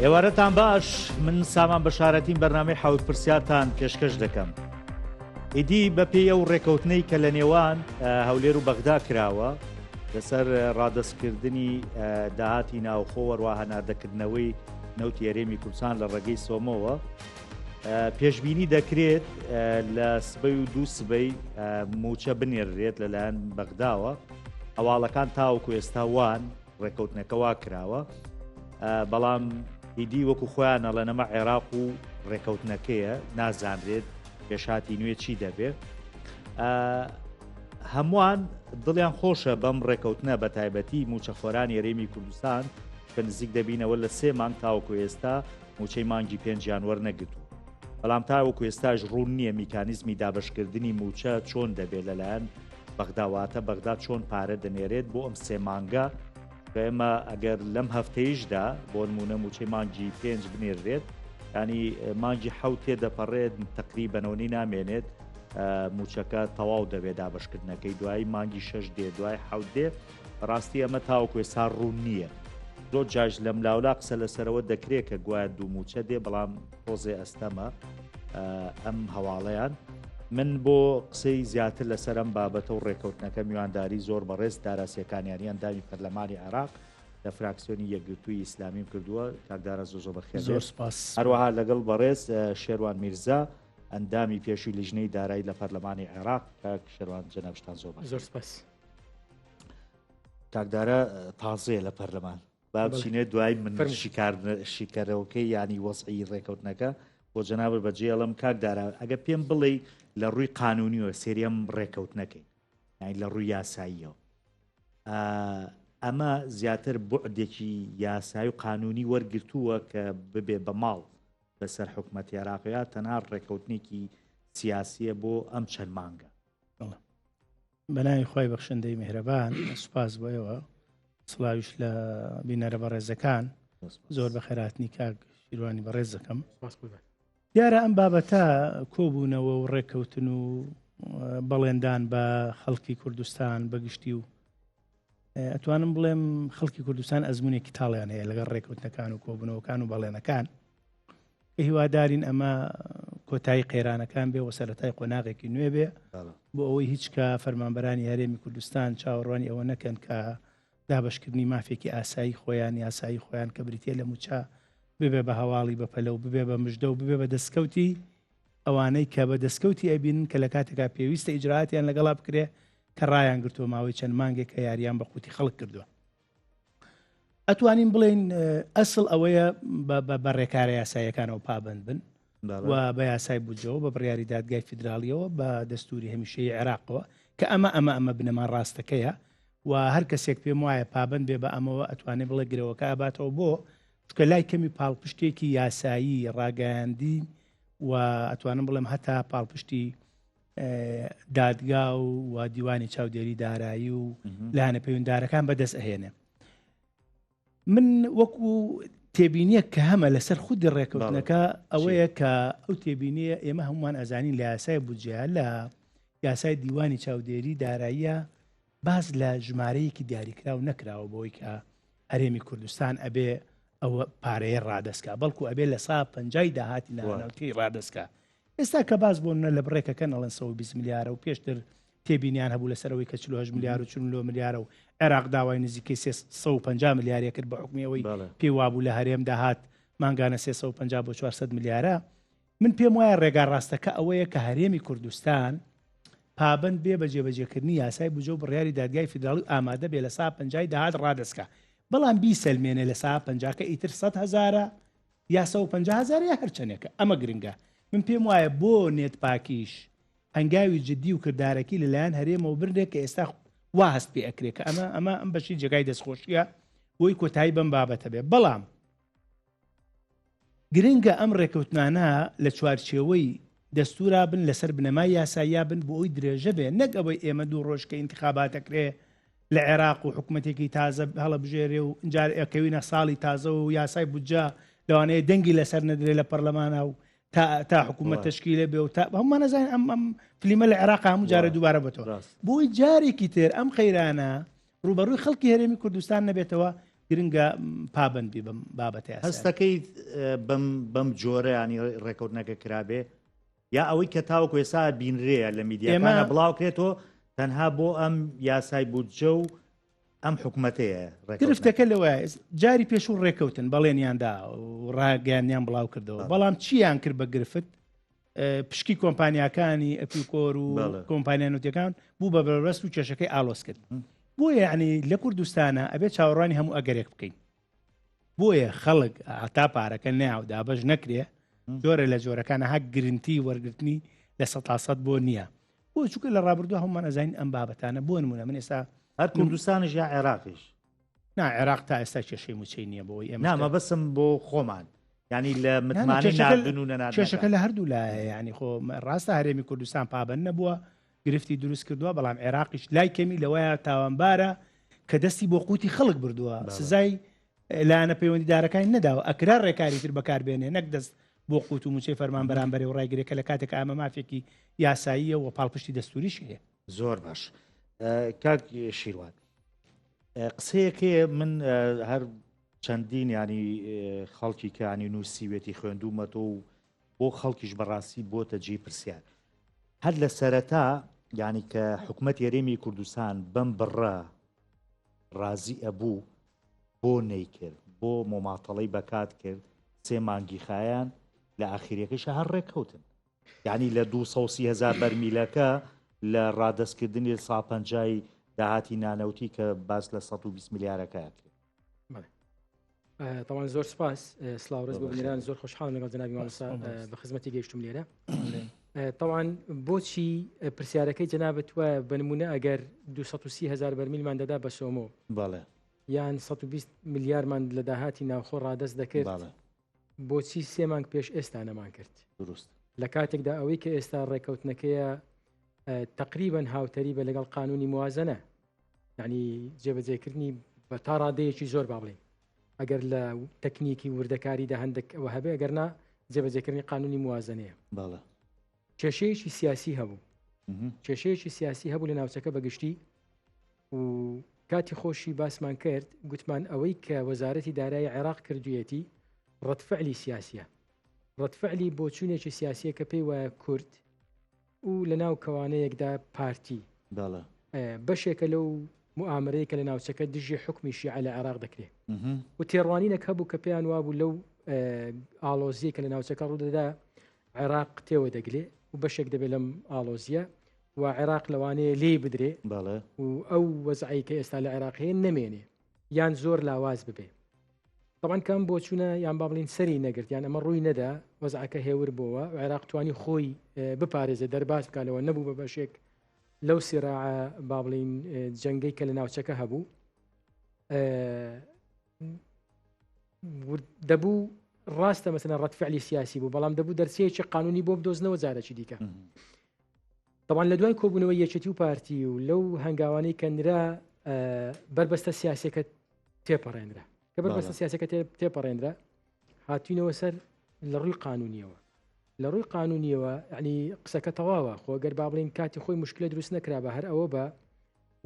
ئێوارەتان باش من سامان بەشارەتیم بەرنامەی حەوت پرسیارتان پێشکەش دەکەم. ئیدی بەپێی ئەو ڕێکەوتنەی کە لە نێوان هەولێر و بەغدا کراوە لەسەر ڕادەستکردنی داهاتی ناوخۆ وەروە هەناردەکردنەوەی نەوتی هەرێمی کوردستان لە ڕێگەی سۆمۆوە پێشبینی دەکرێت لە سبەی و دوو سبەی موچە بنێررێت لەلایەن بەغداوە هەواڵەکان تاوەکو ئێستا وان ڕێکەوتنەکە وا کراوە بەڵام ئیدی وەکو خۆیان ئەڵێن ئەمە عێراق و ڕێکەوتنەکەیە نازانرێت پێشاتی نوێ چی دەبێت هەمووان دڵیان خۆشە بەم ڕێکەوتنە بە تایبەتی موچەخۆرانی هەرێمی کوردستان کە نزیک دەبینەوە لە سێ مانگ تاوەکو ئێستا موچەی مانگی پێنجیان وەرنەگرتوو بەڵام تاوەکو ئێستاش ڕوون نییە میکانیزمی دابشکردنی موچە چۆن دەبێت لەلایەن بەغدا واتە بەغدا چۆن پارە دەنێرێت بۆ ئەم سێ مانگە کە ئێمە ئەگەر لەم هەفتەیشدا بۆ نمونە موچەی مانگی پێنج بنێرێت ینی مانگی حەوت تێ دەپەڕێت تقریبەنەوەنی نامێنێت موچەکە تەواو دەبێت دابشکردنەکەی دوایی مانگی شەش دێ دوای حەوت دێ ڕاستی ئەمە تاوەکو ئێستا ڕوون نییە زۆر جاش لەم لاولا قسە لەسەرەوە دەکرێت کە گوایە دوو موچە دێ بەڵام تۆزێ ئەستەمە ئەم هەواڵەیان. من بۆ قسەی زیاتر لەسەر ئەم بابەتە و ڕێکەوتنەکە میوانداری زۆر بەڕێز دارا سێکانیانی ئەندامی پەرلەمانی عێراق لە فراکسیۆنی یەکگرتووی ئیسلامیم کردووە. کاک دارا زۆر زۆر بەخێر زۆر سپاس. هەروەها لەگەڵ بەڕێز شێروان میرزا ئەندامی پێشووی لیژنەی دارایی لە پەرلەمانی عێراق. کاک شێروان جەنابشتان زۆر بەخێر. زۆر سپاس. کاک دارا تازەیە لە پەرلەمان. با بچینە دوای من شیکارەوەکەی ینی وەزعی ڕێکەوتنەکە بۆ جەنابەت بەجێڵم کاک دارا ئەگە پێم بڵێ لە ڕووی قانونیەوە سێریەم ڕێکەوتنەکەی یانی لە ڕووی یاساییەوە ئەمە زیاتر بعدێکی یاسایی و قانونی وەرگرتووە کە ببێ بە ماڵ بەسەر حکوومەت عێراقیا تەنها ڕێکەوتنێکی سیاسیە بۆ ئەم چەند مانگە بەناوی خوای بەخشندەی میهرەبان سوپاس بۆ ئێوە سڵاویش لە بینەرە بەڕێزەکان زۆر بەخێراتنی کاک شیروانی بەڕێز دەکەم دیارە ئەم بابەتە کۆبوونەوە و ڕێککەوتن و بەڵێندان بە خەڵکی کوردستان بەگشتی و ئەتوانم بڵێم خەڵکی کوردستان ئەزمونێکی تاڵیان هەیە لەگەڵ ڕێککەوتنەکان و کۆبوونەوەکان و بەڵێنەکان کە هیوادارین ئەمە کۆتایی قەیرانەکان بێ و سەرەتای قۆناغێکی نوێ بێ بۆ ئەوەی هیچ کە فەرمانبەرانی هەرێمی کوردستان چاوەڕوانی ئەوە نەکەن کە دابشکردنی مافێکی ئاسایی خۆیان یاسایی خۆیان کە بریتە لە موچە ببێ بە هەواڵی بەپەلە و ببێ بە مژدە و ببێ بە دەستکەوتی ئەوانەی کە بە دەستکەوتی ئەبینن کە لە کاتێکا پێویستە ئیجراتیان لەگەڵا بکرێ کە ڕایان گرتووە ماوەی چەند مانگێک کە یاریان بە قوتی خەڵک کردووە. ئەتوانین بڵێین ئەسڵ ئەوەیە بە ڕێکارە یاساییەکانەوە پابند بن و بە یاسای بودجەوە بە بڕیاری دادگای فیدراڵیەوە بە دەستوری هەمیشەی عێراقەوە کە ئەمە ئەمە ئەمە بنەما ڕاستەکەیە و هەر کەسێک پێم وایە پابند بێ بە ئەمەوە ئەتوانێت بڵێ گرەوەکە ئاباتەوە بۆ چکە لای کەمی پاڵپشتێکی یاسایی ڕاگەیاندی و ئەتوانم بڵێم هەتا پاڵپشتی دادگا و و دیوانی چاودێری دارایی و لایەنە پەیوەنددارەکان بەدەست ئەهێنێ من وەکو تێبینیە کە هەمە لەسەر خودی ڕێکەوتنەکە ئەوەیە کە ئەو تێبینیە ئێمە هەمومان ئەزانین لە یاسای بودجە لە یاسای دیوانی چاودێری داراییە باس لە ژمارەیەکی دیاریکراو نەکراوە بۆی کە هەرێمی کوردستان ئەبێ ئەوە پارەیە ڕادەستکا بەڵکو ئەبێ لە سا پەنجای داهاتی ناوەتی ڕادەستکا ئێستا کە باس بۆ نە لە بڕێکەکەن ئەڵێن 120 ملیارە و پێشتر تێبینیان هەبوو لەسەر ئەوەی کە 48 ملیار و 49 ملیارە و عێراق داوای نزیکەی 350 ملیارێ کرد بە حکومی ئەوەی پێی وابوو لە هەرێم داهات مانگانە 350 بۆ 400 ملیارە من پێم وایە ڕێگا ڕاستەکە ئەوەیە کە هەرێمی کوردستان پابند بێ بە جێبەجێکردنی یاسای بودجە و بڕیاری دادگای فیدراڵی و ئامادە بێ لە سا پەنجای داهات ڕادەستکا بەڵام بیسەلمێنێ لە سا پەنجاکە ئیتر 100 هەزارە یا 150 هەزار یا هەر چەندێکە ئەمە گرنگە من پێم وایە بۆ نێت پاکیش هەنگاوی جدی و کردارەکی لەلایەن هەرێمەوە برنێک کە ئێستا وا هەست پێ ئەکرێ کە ئەمە ئەمە ئەم بەشی جێگای دەستخۆشیە بۆی کۆتایی بەم بابەتە بێ بەڵام گرنگە ئەم ڕێکەوتنانە لە چوارچێوەی دەستورا بن لەسەر بنەمای یاساییا بن بۆ ئەوی درێژە بێ نەک ئەوەی ئێمە دوو ڕۆژ کە ئینتخابات ئەکرێ لە عێراق و حکومەتێکی تازە هەڵەبژێرێ و ئینجار ئەکەوینە ساڵی تازە و یاسای بودجە لەوانەیە دەنگی لەسەر نەدرێ لە پەرلەمانە و تا تا حکوومەت تشکیلە بێ و تا هەمومان نەزانین ئەم ئەم فلیمە لە عێراق هەموو جارە دووبارە بێتەوە بۆی جارێکی تر ئەم قەیرانە ڕوبەڕووی خەڵکی هەرێمی کوردستان نەبێتەوە. گرنگە پابەند بی بەم بابەتە یاسایە. هەستەکەیت بەم بەم جۆرە ینی ڕێکەوتنەکە کرابێ یا ئەوەی کە تاوەکو ئێستا بینرەیە لە میدیاکانە بڵاوکرێتەوە تەنها بۆ ئەم یاسای بودجە و ئەم حکومەتەیە؟ گرفتەکە لەوە جاری پێشوو ڕێکەوتن بەڵێنیاندا و ڕاگەیانیان بڵاو کردەوە بەڵام چیان کرد بە گرفت؟ پشکی کۆمپانیاکانی ئەپیکۆر و کۆمپانیا نوتەکان بوو بە بەربەست و کێشەکەی ئالۆز کرد. بۆیە ینی لە کوردستانە ئەبێت چاوەڕوانی هەموو ئەگەرێک بکەین. بۆیە خەڵک هەتا پارەکە ناو دابەش نەکرێ جۆرە لە جۆرەکان هەک گرنتی وەرگرتنی لە سەتاسەد بۆ نییە. بۆ چونکە لە ڕابردوو هەمومان ئەزانین ئەم بابەتانە بۆ نمونە من ئێستا هەر کوردستانش یا عێراقیش؟ نا عێراق تا ئێستا کێشەی موچەی نییە بۆی ئێمە مەبەسم بۆ خۆمان ینی لە متمانەی ناردن و نەناردنەکە. کێشەکە لە هەردوو لایە ینی خۆ ڕاستە هەرێمی کوردستان پابەند نەبووە گرفتی دروست کردووە بەڵام عێراقیش لای کەمی لەوەیە تاوانبارە کە دەستی بۆ قوتی خەڵک بردووە سزای لایەنە پەیوەندیدارەکانی نەداوە ئەکرا ڕێکاری تر بەکاربێنێ نەک دەست بۆ قوت و موچەی فەرمانبەران بەرێ و ڕایگرێ کە لە کاتێک ئامە مافێکی یاساییە و پاڵپشتی دەستوریش هەیە. زۆر باش کاک شیروان قسەیەکەیە من هەر چەندین ینی خەڵکی کانی نووسیوێتی خوێندومەتەوە و بۆ خەڵکیش بەڕاستی بۆتە جێی پرسیار هەر لە سەرەتا یعنی کە حکوومەت یاریمی کوردستان بەم بڕە ڕازی ئەبوو بۆ نەیکرد بۆ مۆماتەڵی بەکات کرد سێ مانگی خایان لە ئاخیریەکەیشا هەر ڕێککەوتن یعنی لە 230 هزار بەرمیلەکە لە ڕادەستکردنی سا پەنجای داهاتی نانەوتی کە باس لە 120 ملیارەکە کرد. تاوان زۆر سپاس سلااو ڕێز بۆ بینەران زۆر خۆشحاڵم لەگەڵ جەنابی مامۆستا بە خزمەتی گەیشتم لێرە تاوان بۆچی پرسیارەکەی جەنابەت وایە بە نمونە ئەگەر 230 هزار بەرمیلمان دەدا بە سۆمۆ بەڵێ یان 120 ملیارمان لە داهاتی ناوخۆ ڕادەست دەکرد بۆچی سێ مانگ پێش ئێستا نەمان کرد؟ دروست. لە کاتێکدا ئەوەی کە ئێستا ڕێکەوتنەکەیە تقریبا هاوتەریبە لەگەڵ قانونی موازنە یعنی جێبەجێکردنی بە تا ڕادەیەکی زۆر با بڵێین ئەگەر لە تەکنیکی وردەکاریدا هەندێک ئەوە هەبێ ئەگەر نا جێبەجێکردنی قانونی موازنەیە. بەڵێ. کێشەیەکی سیاسی هەبوو. کێشەیەکی سیاسی هەبوو لە ناوچەکە بەگشتی و کاتی خۆشی باسمان کرد گوتمان ئەوەی کە وەزارەتی دارایی عێراق کردوویەتی ڕەتفعلی سیاسیە ڕەتفعلی بۆچوونێکی سیاسیە کە پێی وایە کورد و لە ناو کەوانەیەکدا پارتی بەشێکە لەو موئامەرەی کە لە ناوچەکە دژی حکمی شیعە لە عێراق دەکرێت و تێڕوانینێک هەبوو کە پێیان وابوو لەو ئاڵۆزیە کە لە ناوچەکە ڕوودەدا عێراق تێوە دەگلێ و بەشێک دەبێت لەم ئاڵۆزیە و عێراق لەوانەیە لێی بدرێ و ئەو وەزعی کە ئێستا لە عێراق هەیە نەمێنێ یان زۆر لاواز ببێ طبعا کەم بۆچوونە یان با بڵین سەری نەگرت یان ئەمە ڕووی نەدا وەزعەکە هێور بۆوە عێراق توانی خۆی بپارێزێ دەرباز بکالەوە نەبوو بە بەشێک لەو سیراعە با بڵین جەنگەی کە لە ناوچەکە هەبوو دەبوو ڕاستە مەسەلەن ڕەد فعلی سیاسی بوو بەڵام دەبوو دەرچەیەکی قانونی بۆ بدۆزنەوە جارێکی دیکە طبعا لە دوای کۆبوونەوەی یەکێتی و پارتی و لەو هەنگاوانەی کە نرا بربەستە سیاسەکە تێپەڕێنرا کە بربەستە سیاسەکە تێپەڕێنرا هاتوینەوە سەر لە ڕووی قانونیەوە لە ڕووی قانونیەوە ینی قسەکە تەواوە خۆ گەر با بڵین کاتی خۆی مشکلە دروست نەکرا بە هەر ئەوە بە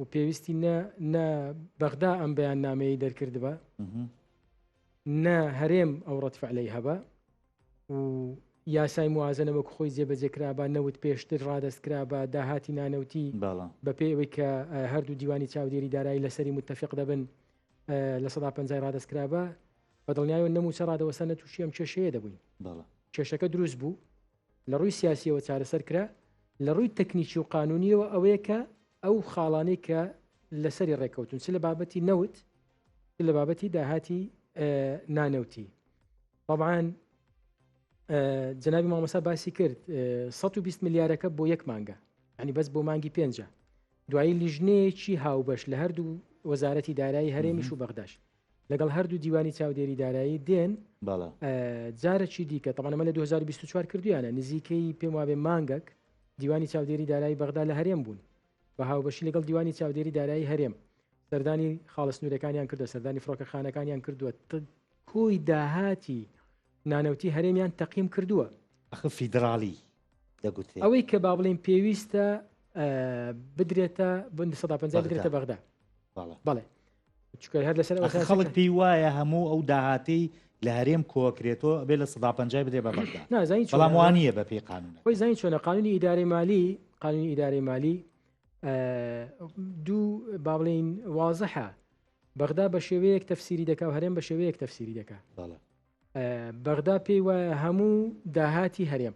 و پێویستی نە نە بەغدا ئەم بەیاننامەیەی دەرکردبا نە هەرێم ئەو ڕەتفعلەی هەبا و یاسای موازنە وەک خۆی جێبەجێ کرابا نەوت پێشتر ڕادەست کرابا داهاتی نانەوتی بە پێی ئەوەی کە هەردوو دیوانی چاودێری دارایی لەسەری متتەفق دەبن 50% ڕادەست کرابا بە دڵنیایەوە نەموچە ڕادەوەسا نە تووشی ئەم کێشەیە دەبووین کێشەکە دروست بوو لە ڕووی سیاسیەوە چارەسەر کرا، لە ڕووی تەکنیکی و قانونیەوە ئەوەیە کە ئەو خاڵانەی کە لەسەری ڕێککەوتون چ لە بابەتی نەوت چ لە بابەتی داهاتی نانەوتی طبعا جەنابی مامۆستا باسی کرد 120 ملیارەکە بۆ یەک مانگە ینی بەس بۆ مانگی پێنجە دوایی لیژنەیەکی هاوبەش لە هەردوو وەزارەتی دارایی هەرێمیش و بەغداش لەگەڵ هەردوو دیوانی چاودێری دارایی دێن جارێکی دیکە تەمان ئەمە لە 2024 کردویانە نزیکەی پێم وابێ مانگەک دیوانی چاودێری دارایی بەغدا لە هەرێم بوون بە هاوبەشی لەگەڵ دیوانی چاودێری دارایی هەرێم سەردانی خاڵە سنوورەکانیان کردو سەردانی فڕۆکەخانەکانیان کردووە کۆی داهاتی نانەوتی هەرێمیان تەقیم کردووە. ئەخ فیدراڵی دەگوترێ. ئەوەی کە با بڵێین پێویستە بدرێتە 50% بدرێتە بەغدا. بەڵێ. چونکە هەر لەسەر ئەو ئەخ خەڵک پێی وایە هەموو ئەو داهاتەی لە هەرێم کۆکرێتەوە ئەبێ 50% بدرێ بە بەغدا نازانی بەڵام وا نییە بە پێی قانونە خۆی زانی چۆنە قانونی ئیدارەی مالی قانونی ئیدارەی مالی دوو با بڵێین وازحە بەغدا بە شێوەیەک تەفسیری دەکا و هەرێم بە شێوەیەک تەفسیری دەکا بەغدا پێی وایە هەموو داهاتی هەرێم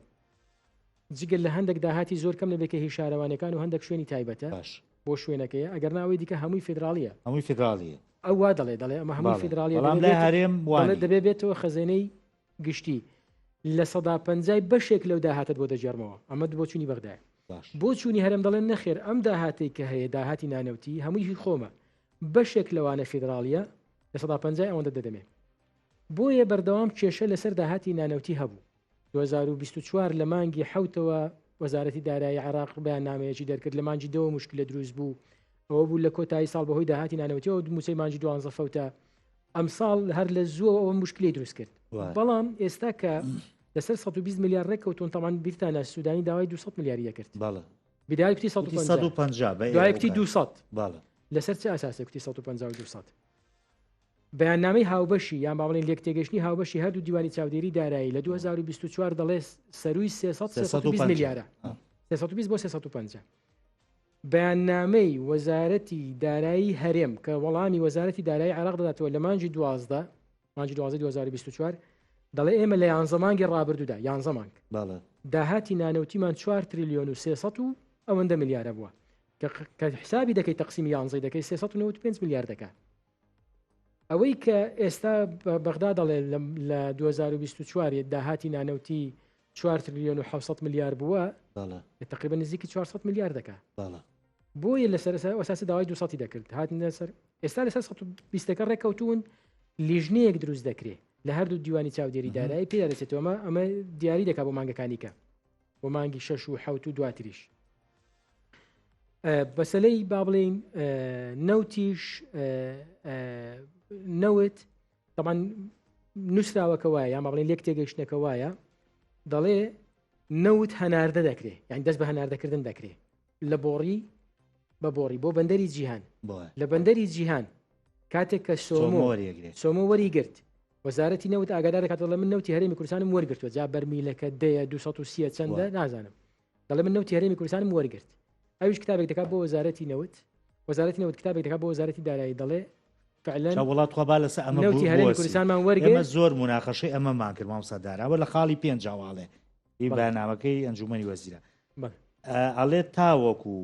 جگە لە هەندێک داهاتی زۆر کەم نەبێت کە هی شارەوانەکان و هەندێک شوێنی تایبەتە باش بۆ شوێنەکەیە ئەگەر ناوەی دیکە هەمووی فیدراڵیە هەمووی فیدراڵیە ئەو وا دەڵێ دەڵێ ئەمە هەمووی فیدراڵیە بەڵام لای هەرێم وا دەڵێ دەبێ بێتەوە خەزێنەی گشتی 50% بەشێک لەو داهاتت بۆ دەگێڕمەوە ئەمە بۆچوونی بەغدایە بۆچوونی هەرێم دەڵێن نەخێر ئەم داهاتەی کە هەیە داهاتی نانەوتی هەمووی هی خۆمە بەشێک لەوانە فیدراڵیە 50% ئەوەندە دەدەمێ بۆیە بەردەوام کێشە لەسەر داهاتی نانەوتی هەبوو 2024 لە مانگی حوتەوە وەزارەتی دارایی عێراق بەیاننامەیەکی دەرکرد لە مانگی دەوە مشکلە دروست بوو ئەوە بوو لە کۆتایی ساڵ بەهۆی داهاتی نانەوتیەوە موچەی مانگی دوانزە فەوتە ئەمساڵ هەر لە زووەوە ئەوە مشکلی دروست کرد بەڵام ئێستا کە لەسەر 120 میلیارد ڕێککەوتون تەمان بیرتانە سوودانی داوای 200 میلیاری دەکرد بداوای کوتی 150 دوای کوتی 200 لەسەر چه ئەساسێک کوتی 150 و 200 بەیاننامەی هاوبەشی یان با بڵێین لێکتێگەیشتنی هاوبەشی هەردوو دیوانی چاودێری دارایی لە 2024 دەڵێ سەرووی 300 320 ملیارە 320 بۆ 350 بەیاننامەی وەزارەتی دارایی هەرێم کە وەڵامی وەزارەتی دارایی عێراق دەداتەوە لە مانگی 12 مانگی 12 2024 دەڵێ ئێمە لە یانزە مانگی ڕابردوودا یانزە مانگ داهاتی نانەوتیمان 4 تریلیۆن و 300 و ئەوەندە ملیارە بووە کە حسابی دەکەی تەقسیمی یانزەی دەکەی 395 ملیار دەکات ئەوەی کە ئێستا بەغدا دەڵێ لە 2024 داهاتی نانەوتی 4 تریلیۆن و 700 ملیار بووە تقریبا نزیکی 400 ملیار دەکا بۆیە لەسەر ئەساسی داوای 200 دەکرد هاتنە سەر ئێستا لەسەر 120ەکە ڕێککەوتون لیژنەیەک دروست دەکرێت لە هەردوو دیوانی چاودێری دارایی پێ دەچێتەوە ئەمە ئەمە دیاری دەکا بۆ مانگەکانی کە بۆ مانگی شەش و حەوت و دواتریش بەسەلەی با بڵێین نەوتیش نەوت طبعا نووسراوەکە وایە یان با بڵێن لێک تێگەیشتنەکە وایە دەڵێ نەوت هەناردە دەکرێ یان دەست بە هەناردەکردن دەکرێ لە بۆڕی بە بۆڕی بۆ بەندەری جیهان لە بەندەری جیهان کاتێک کە سۆمۆ سۆمۆ وەری گرت وەزارەتی نەوت ئاگادار دەکات دەڵێ من نەوتی هەرێمی کوردستانم وەرگرتووە جا بەرمیلەکە دەیە 230 چەندە نازانم دەڵێ من نەوتی هەرێمی کوردستانم وەرگرت ئەویش کتابێک دەکات بۆ وەزارەتی نەوت وەزارەتی نەوت کتابێک دەکات بۆ وەزارەتی دارایی دەڵێ فعلا وڵات خوا با لەسەر ئەمە نەوتی هەرێمی کوردستانمان وەرگرت زۆر مناقەشەی ئەمەمان کرد مامۆستا دارا ئەوە لە خاڵی پێنجاواڵێ ئی بەیاننامەکەی ئەنجومەنی وەزیران ئەڵێ تاوەکو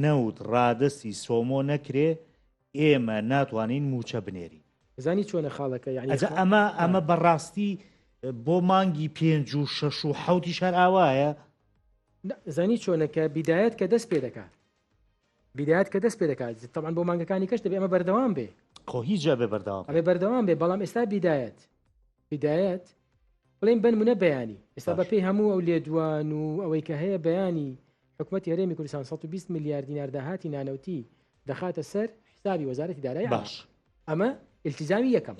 نەوت ڕادەستی سۆمۆ نەکرێ ئێمە ناتوانین موچە بنێرین. زانی چۆنە خاڵەکە یعنی ئەجا ئەمە ئەمە بەڕاستی بۆ مانگی پێنج و شەش و حەوتیش هەر ئاوایە. زانی چۆنە کە بیدایەت کە دەست پێ دەکات بیدایەت کە دەست پێ دەکات تەبعەن بۆ مانگەکانی کەش دەبێ ئەمە بەردەوام بێ. خۆ هیچ ئەبێ بەردەوام ئەبێ بەردەوام بێ بەڵام ئێستا بیدایەت بیدایەت بڵێن بنمونە بەیانی ئێستا بە پێی هەموو ئەو لێدوان و ئەوەی کە هەیە بەیانی حکوومەتی هەرێمی کوردستان 120 میلیارد دینار داهاتی نانەوتی دەخاتە سەر حسابی وەزارەتی دارایی باش ئەمە التزامی یەکەم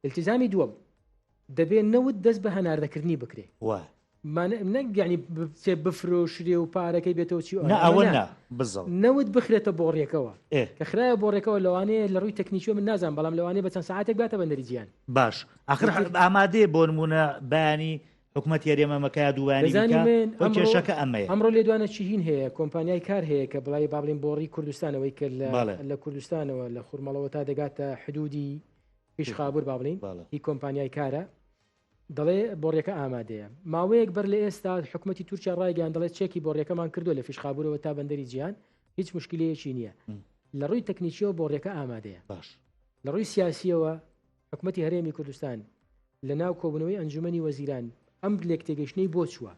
التزامی دووەم دەبێ نەوت دەست بە هەناردەکردنی بکرێ نەک یعنی بچێ بفرۆشرێ و پارەکەی بێتەوە چی ئەوە نا بزڵ نەوت بخرێتە بۆڕیەکەوە کە خراە بۆڕێکەوە لەوانەیە لە ڕووی تەکنیکیەوە من نازانم بەڵام لەوانەیە بە چەند ساعتێک باتە بەندەری جیهان باش ئاخر ئامادەیە بۆ نمونە بەیانی حکومەتی هەرێم ئەمەکە یا دووبانی دەزانی بکە من خۆ ئەمڕۆ کێشەکە ئەمەیە ئەمڕۆ لێدوانە چیهین هەیە کۆمپانیای کار هەیە کە بڵای با بڵێین بۆڕی کوردستانەوەی کە لە بەڵێ. لە کوردستانەوە لە خورمەڵەوە تا دەگاتە حدودی پیشخابور با بڵێین بەڵێ. هی کۆمپانیای کارە دەڵێ بۆڕیەکە ئامادەیە ماوەیەک بەر لە ئێستا حکومەتی تورکیا ڕایگەیان دەڵێ چێکی بۆڕیەکەمان کردووە لە فیشخابورەوە تا بەندەری جیهان هیچ مشکلەیەکی نییە لە ڕووی تەکنیکیەوە بۆڕیەکە ئامادەیە باش لە ڕووی سیاسیەوە حکومەتی هەرێمی کوردستان لە ناو کۆبوونەوەی ئەنجومەنی وەزیران ئەم لێکتێگەیشتنەی بۆ چووە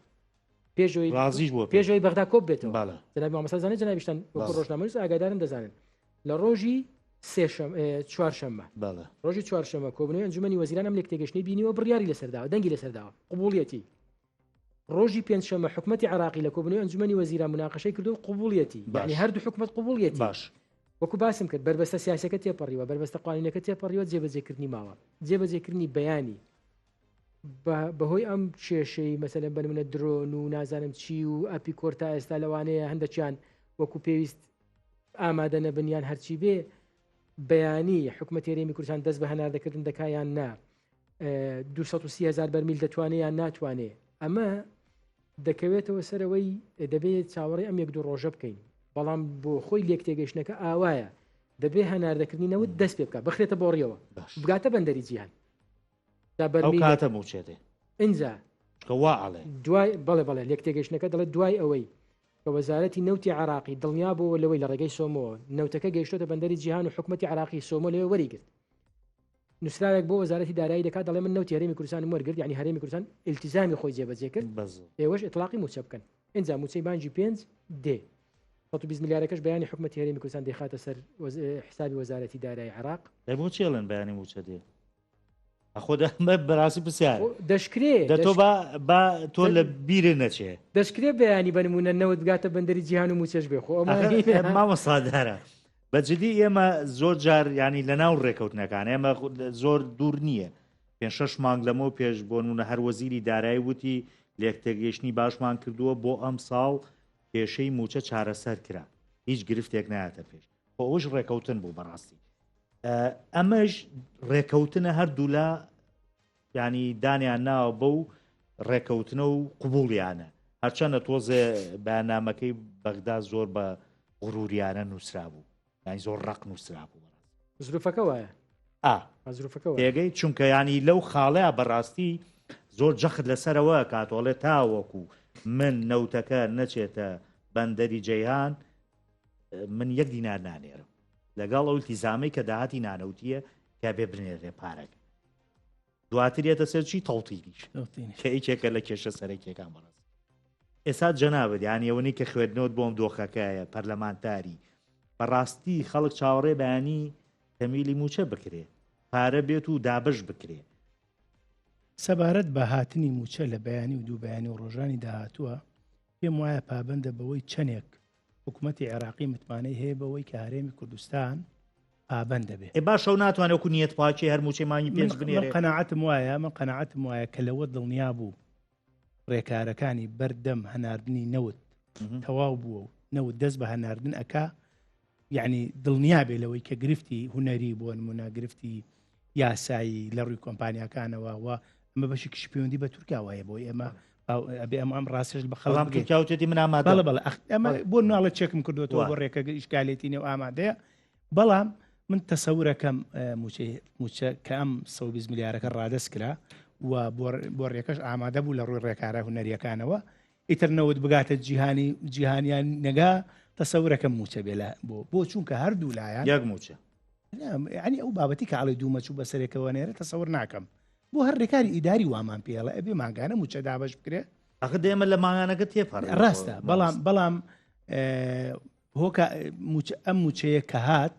پێشەوەی ڕازیش بووە پێشەوەی بەغدا کۆب بێتەوە بەڵێ. جەنابی مامۆستا زانێ جەنابیشتان وەکو بەڵێ. ڕۆژنامەنووس ئاگادارن دەزانن لە ڕۆژی سێشەم چوارشەممە بەڵێ. ڕۆژی چوارشەممە کۆبوونەوەی ئەنجومەنی وەزیران ئەم لێکتێگەیشتنەی بینیوە بڕیاری لەسەر داوە دەنگی لەسەر داوە قبوڵیەتی ڕۆژی پێنجشەممە حکومەتی عێراقی لە کۆبوونەوەی ئەنجومەنی وەزیران موناقەشەی کردووە و قبوڵیەتی باش. یعنی هەردوو حکومەت قبوڵیەتی باش. وەکو باسم کرد بەربەستە سیاسەکە تێپەڕیوە بەربەستە قانونیەکە تێپەڕیوە جێبەجێکردنی ماوە جێبەجێکردنی بەیانی بەهۆی ئەم کێشەی مەسەلەن بەنمونە درۆن و نازانم چی و ئەپی کۆرتا ئێستا لەوانەیە هەندێکیان وەکو پێویست ئامادە نەبن یان هەرچی بێ بەیانی حکومەتی هەرێمی کوردستان دەست بە هەناردەکردن دەکا یان نا، 230 هزار بەرمیل دەتوانێ یان ناتوانێ، ئەمە دەکەوێتەوە سەرەوەی دەبێت چاوەڕێ ئەم یەک دوو ڕۆژە بکەین. بەڵام بۆ خۆی لێک تێگەیشتنەکە ئاوایە، دەبێ هەناردەکردنی نەوت دەست پێ بکات، بخرێتە بۆڕیەوە، بگاتە بەندەری جیهان. ئەو کاتە مووچە دێ. ئینجا چونکە وا ئەڵێ. دوای بەڵێ بەڵێ لێک تێگەیشتنەکە دەڵێت دوای ئەوەی کە وەزارەتی نەوتی عێراقی دڵنیا بۆوە لەوەی لە ڕێگەی سۆمۆوە نەوتەکە گەیشتۆتە بەندەری جیهان و حکومەتی عێراقی سۆمۆ لەوێ وەریگرت نووسراوێک بۆ وەزارەتی دارایی دەکات دەڵێ من نەوتی هەرێمی کوردستانم وەرگرت یعنی هەرێمی کوردستان التزامی خۆی جێبەجێ کرد ئێوەش ئیتلاقی مووچە بکەن ئینجا مووچەی مانگی پێنج دێ 120 ملیارەکەش بەیانی حکومەتی هەرێمی کوردستان دەیخاتە سەر حسابی وەزارەتی دارایی عێراق. دەی بۆ چێڵێن بەیانی مووچە دێ؟ ئەخۆ بەڕاستی پرسیار دەشکرێ دە تۆ با با تۆ لە بیرە نەچێ دەشکرێ بەیانی بە نمونە نەوت بگاتە بەندەری جیهان و مووچەش بێ خۆ ئەمە مامۆستادارە بە جدی ئێمە زۆر جار ینی لە ناو ڕێکەوتنەکان ئێمە زۆر دوور نییە پێ شش مانگ لەمەوە پێش بۆ نمونە هەر وەزیری دارایی وتی لێکتێگەیشتنی باشمان کردووە بۆ ئەم ساڵ کێشەی موچە چارەسەر کرا هیچ گرفتێک نایەتە پێش خۆ ئەوش ڕێکەوتن بوو بەڕاستی ئەمەش ڕێکەوتنە هەردوولا ینی دانیان ناوە بەو ڕێکەوتنە و قوبولیانە هەرچەندە تۆزێ بەیاننامەکەی بەغدا زۆر بە غروریانە نووسرا بوو یانی زۆر ڕق نووسرا بوو زروفەکە وایە ئا زروفەکە تێگەی چونکە ینی لەو خاڵەیە بەڕاستی زۆر جەخت لەسەرەوە کاتۆڵێ تاوەکو من نەوتەکە نەچێتە بەندەری جەیهان من یەک دینار نانێرم لەگەڵ ئەو التیزامەی کە داهاتی نانەوتیە کە بێ بنێرێ پارەکە دواتر یەتە سەر چی تەوتینیش کە یەکێکە لە کێشە سەرەکیەکان بەڕاست ئێستا جەنابەت یان ئەوەنەی کە خوێندنەوەت بۆم دۆخەکەیە پەرلەمانتاری بەڕاستی خەڵک چاوەڕێ بەیانی تەمیلی موچە بکرێ پارە بێت و دابش بکرێ سەبارەت بە هاتنی موچە لە بەیانی و دوو بەیانی و ڕۆژانی داهاتووە پێم وایە پابەندە بەوەی چەندێک حکوومەتی عێراقی متمانەی هەیە بەوەی کە هەرێمی کوردستان پابەند دەبێ. ئێ باشە و ناتوانێ وەکو نیەت پاکی هەر موچەی مانگی پێنج بنێرێ؟ من قەناعەتم وایە من قەناعەتم وایە کە لەوە دڵنیا بوو ڕێکارەکانی بەردەم هەناردنی نەوت تەواو بووە و نەوت دەست بە هەناردن ئەکا یعنی دڵنیا بێ لەوەی کە گرفتی هونەری بۆ نمونە گرفتی یاسایی لە ڕووی کۆمپانیاکانەوە و ئەمە بەشێکیشی پەیوەندی بە تورکیاوە هەیە بۆ ئێمە ئەبێ ئەم ئەم ڕاستش بە خەڵام تورکیا وتێتی من ئامادە بەڵێ بەڵێ ئەمە بۆ ناڵە چێکم کردوێتەوە بۆ ڕێکە ئیشکالێتی نێو ئامادەیە بەڵام من تەسەورەکەم موچە کە ئەم 120 ملیارەکە ڕادەست کرا و بۆ ڕێکەش ئامادە بوو لە ڕووی ڕێکارە هونەریەکانەوە ئیتر نەوت بگاتە جیهانی جیهانیان نەگا تەسەورەکەم موچە بێ لە بۆ بۆ چونکە هەردوو لایەن یەک موچە ینی ئەو بابەتی کە ئەڵێ دوو مەچوو بەسەرێکەوە نێرە تەسەور ناکەم بۆ هەر ڕێکاری ئیداری وامان پێڵە ئەبێ مانگانە موچە دابش بکرێ ئەخ دێمە لە مانگانەکە تێپەڕ ڕاستە بەڵام بەڵام هۆکە ئەم موچەیە کە هات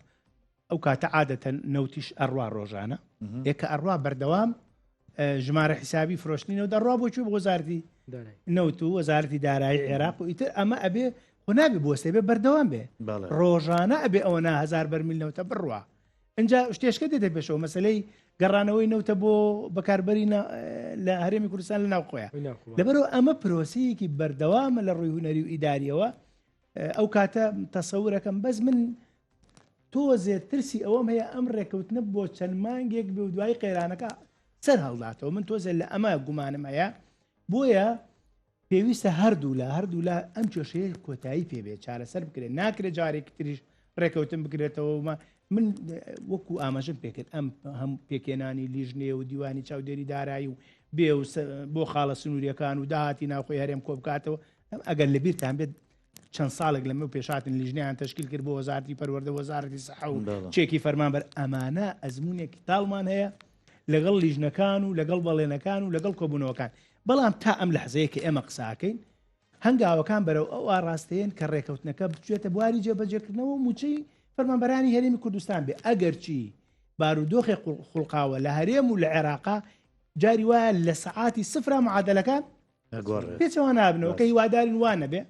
ئەو کاتە عادەتەن نەوتیش ئەڕوا ڕۆژانە یەکە ئەڕوا بەردەوام ژمارە حیسابی فرۆشتنی نەوت ئەڕوا بۆ کوێ بۆ وەزارەتی نەوت و وەزارەتی دارایی عێراق و ئیتر ئەمە ئەبێ خۆ نابێ بوەستێ بێ بەردەوام بێ ڕۆژانە ئەبێ ئەوە نا هزار بەرمیل نەوتە بڕوا اینجا شتێشکە دێتە پێشەوە مەسلەی گەڕانەوەی نەوتە بۆ بەکاربەری لە هەرێمی کوردستان لە ناوخۆیان لەبەرەوە ئەمە پرۆسەیەکی بەردەوامە لە ڕووی هونەری و ئیداریەوە ئەو کاتە تەسەورەکەم بەس من تۆزێ ترسی ئەوەم هەیە ئەم ڕێکەوتنە بۆ چەند مانگێک بێ و دوای قەیرانەکە سەر هەڵداتەوە من تۆزێ لە ئەمە گومانم هەیە بۆیە پێویستە هەردوو لە هەردوو لە ئەم کێشەیە کۆتایی پێبێت چارەسەر بکرێت ناکرێت جارێکی تریش ڕێکەوتن بکرێتەوە ومە من وەکو ئاماژەم پێکرد ئەم هەم پێکێنانی لیژنێ و دیوانی چاودێری دارایی و بێ و بۆ خاڵە سنووریەکان و داهاتی ناوخۆی هەرێم کۆبکاتەوە ئەگەر لە بیرتان بێت چەند ساڵێک لەمە پێشاتن لیژنەیان تەشکیل کرد بۆ وەزارتی پەروەردە وەزارەتی سەحە و چێکی فەرمانبەر ئەمانە ئەزمونێکی تاڵمان هەیە لەگەڵ لیژنەکان و لەگەڵ بەڵێنەکان و لەگەڵ کۆبوونەوەکان بەڵام تا ئەم لەحزەیە کە ئێمە قساکەین هەنگاوەکان بەرەو ئەو ئاڕاستەیەن کە ڕێکەوتنەکە بچێتە بواری جێبەجێکردنەوە و موچەی فەرمانبەرانی هەرێمی کوردستان بێ ئەگەرچی بارودۆخی خوڵقاوە لە هەرێم و لە عێراقا جاری وایە لە سەعاتی سفرا معادلەکان پێچەوە نابنەوە کە هیوادارین وا نەبێ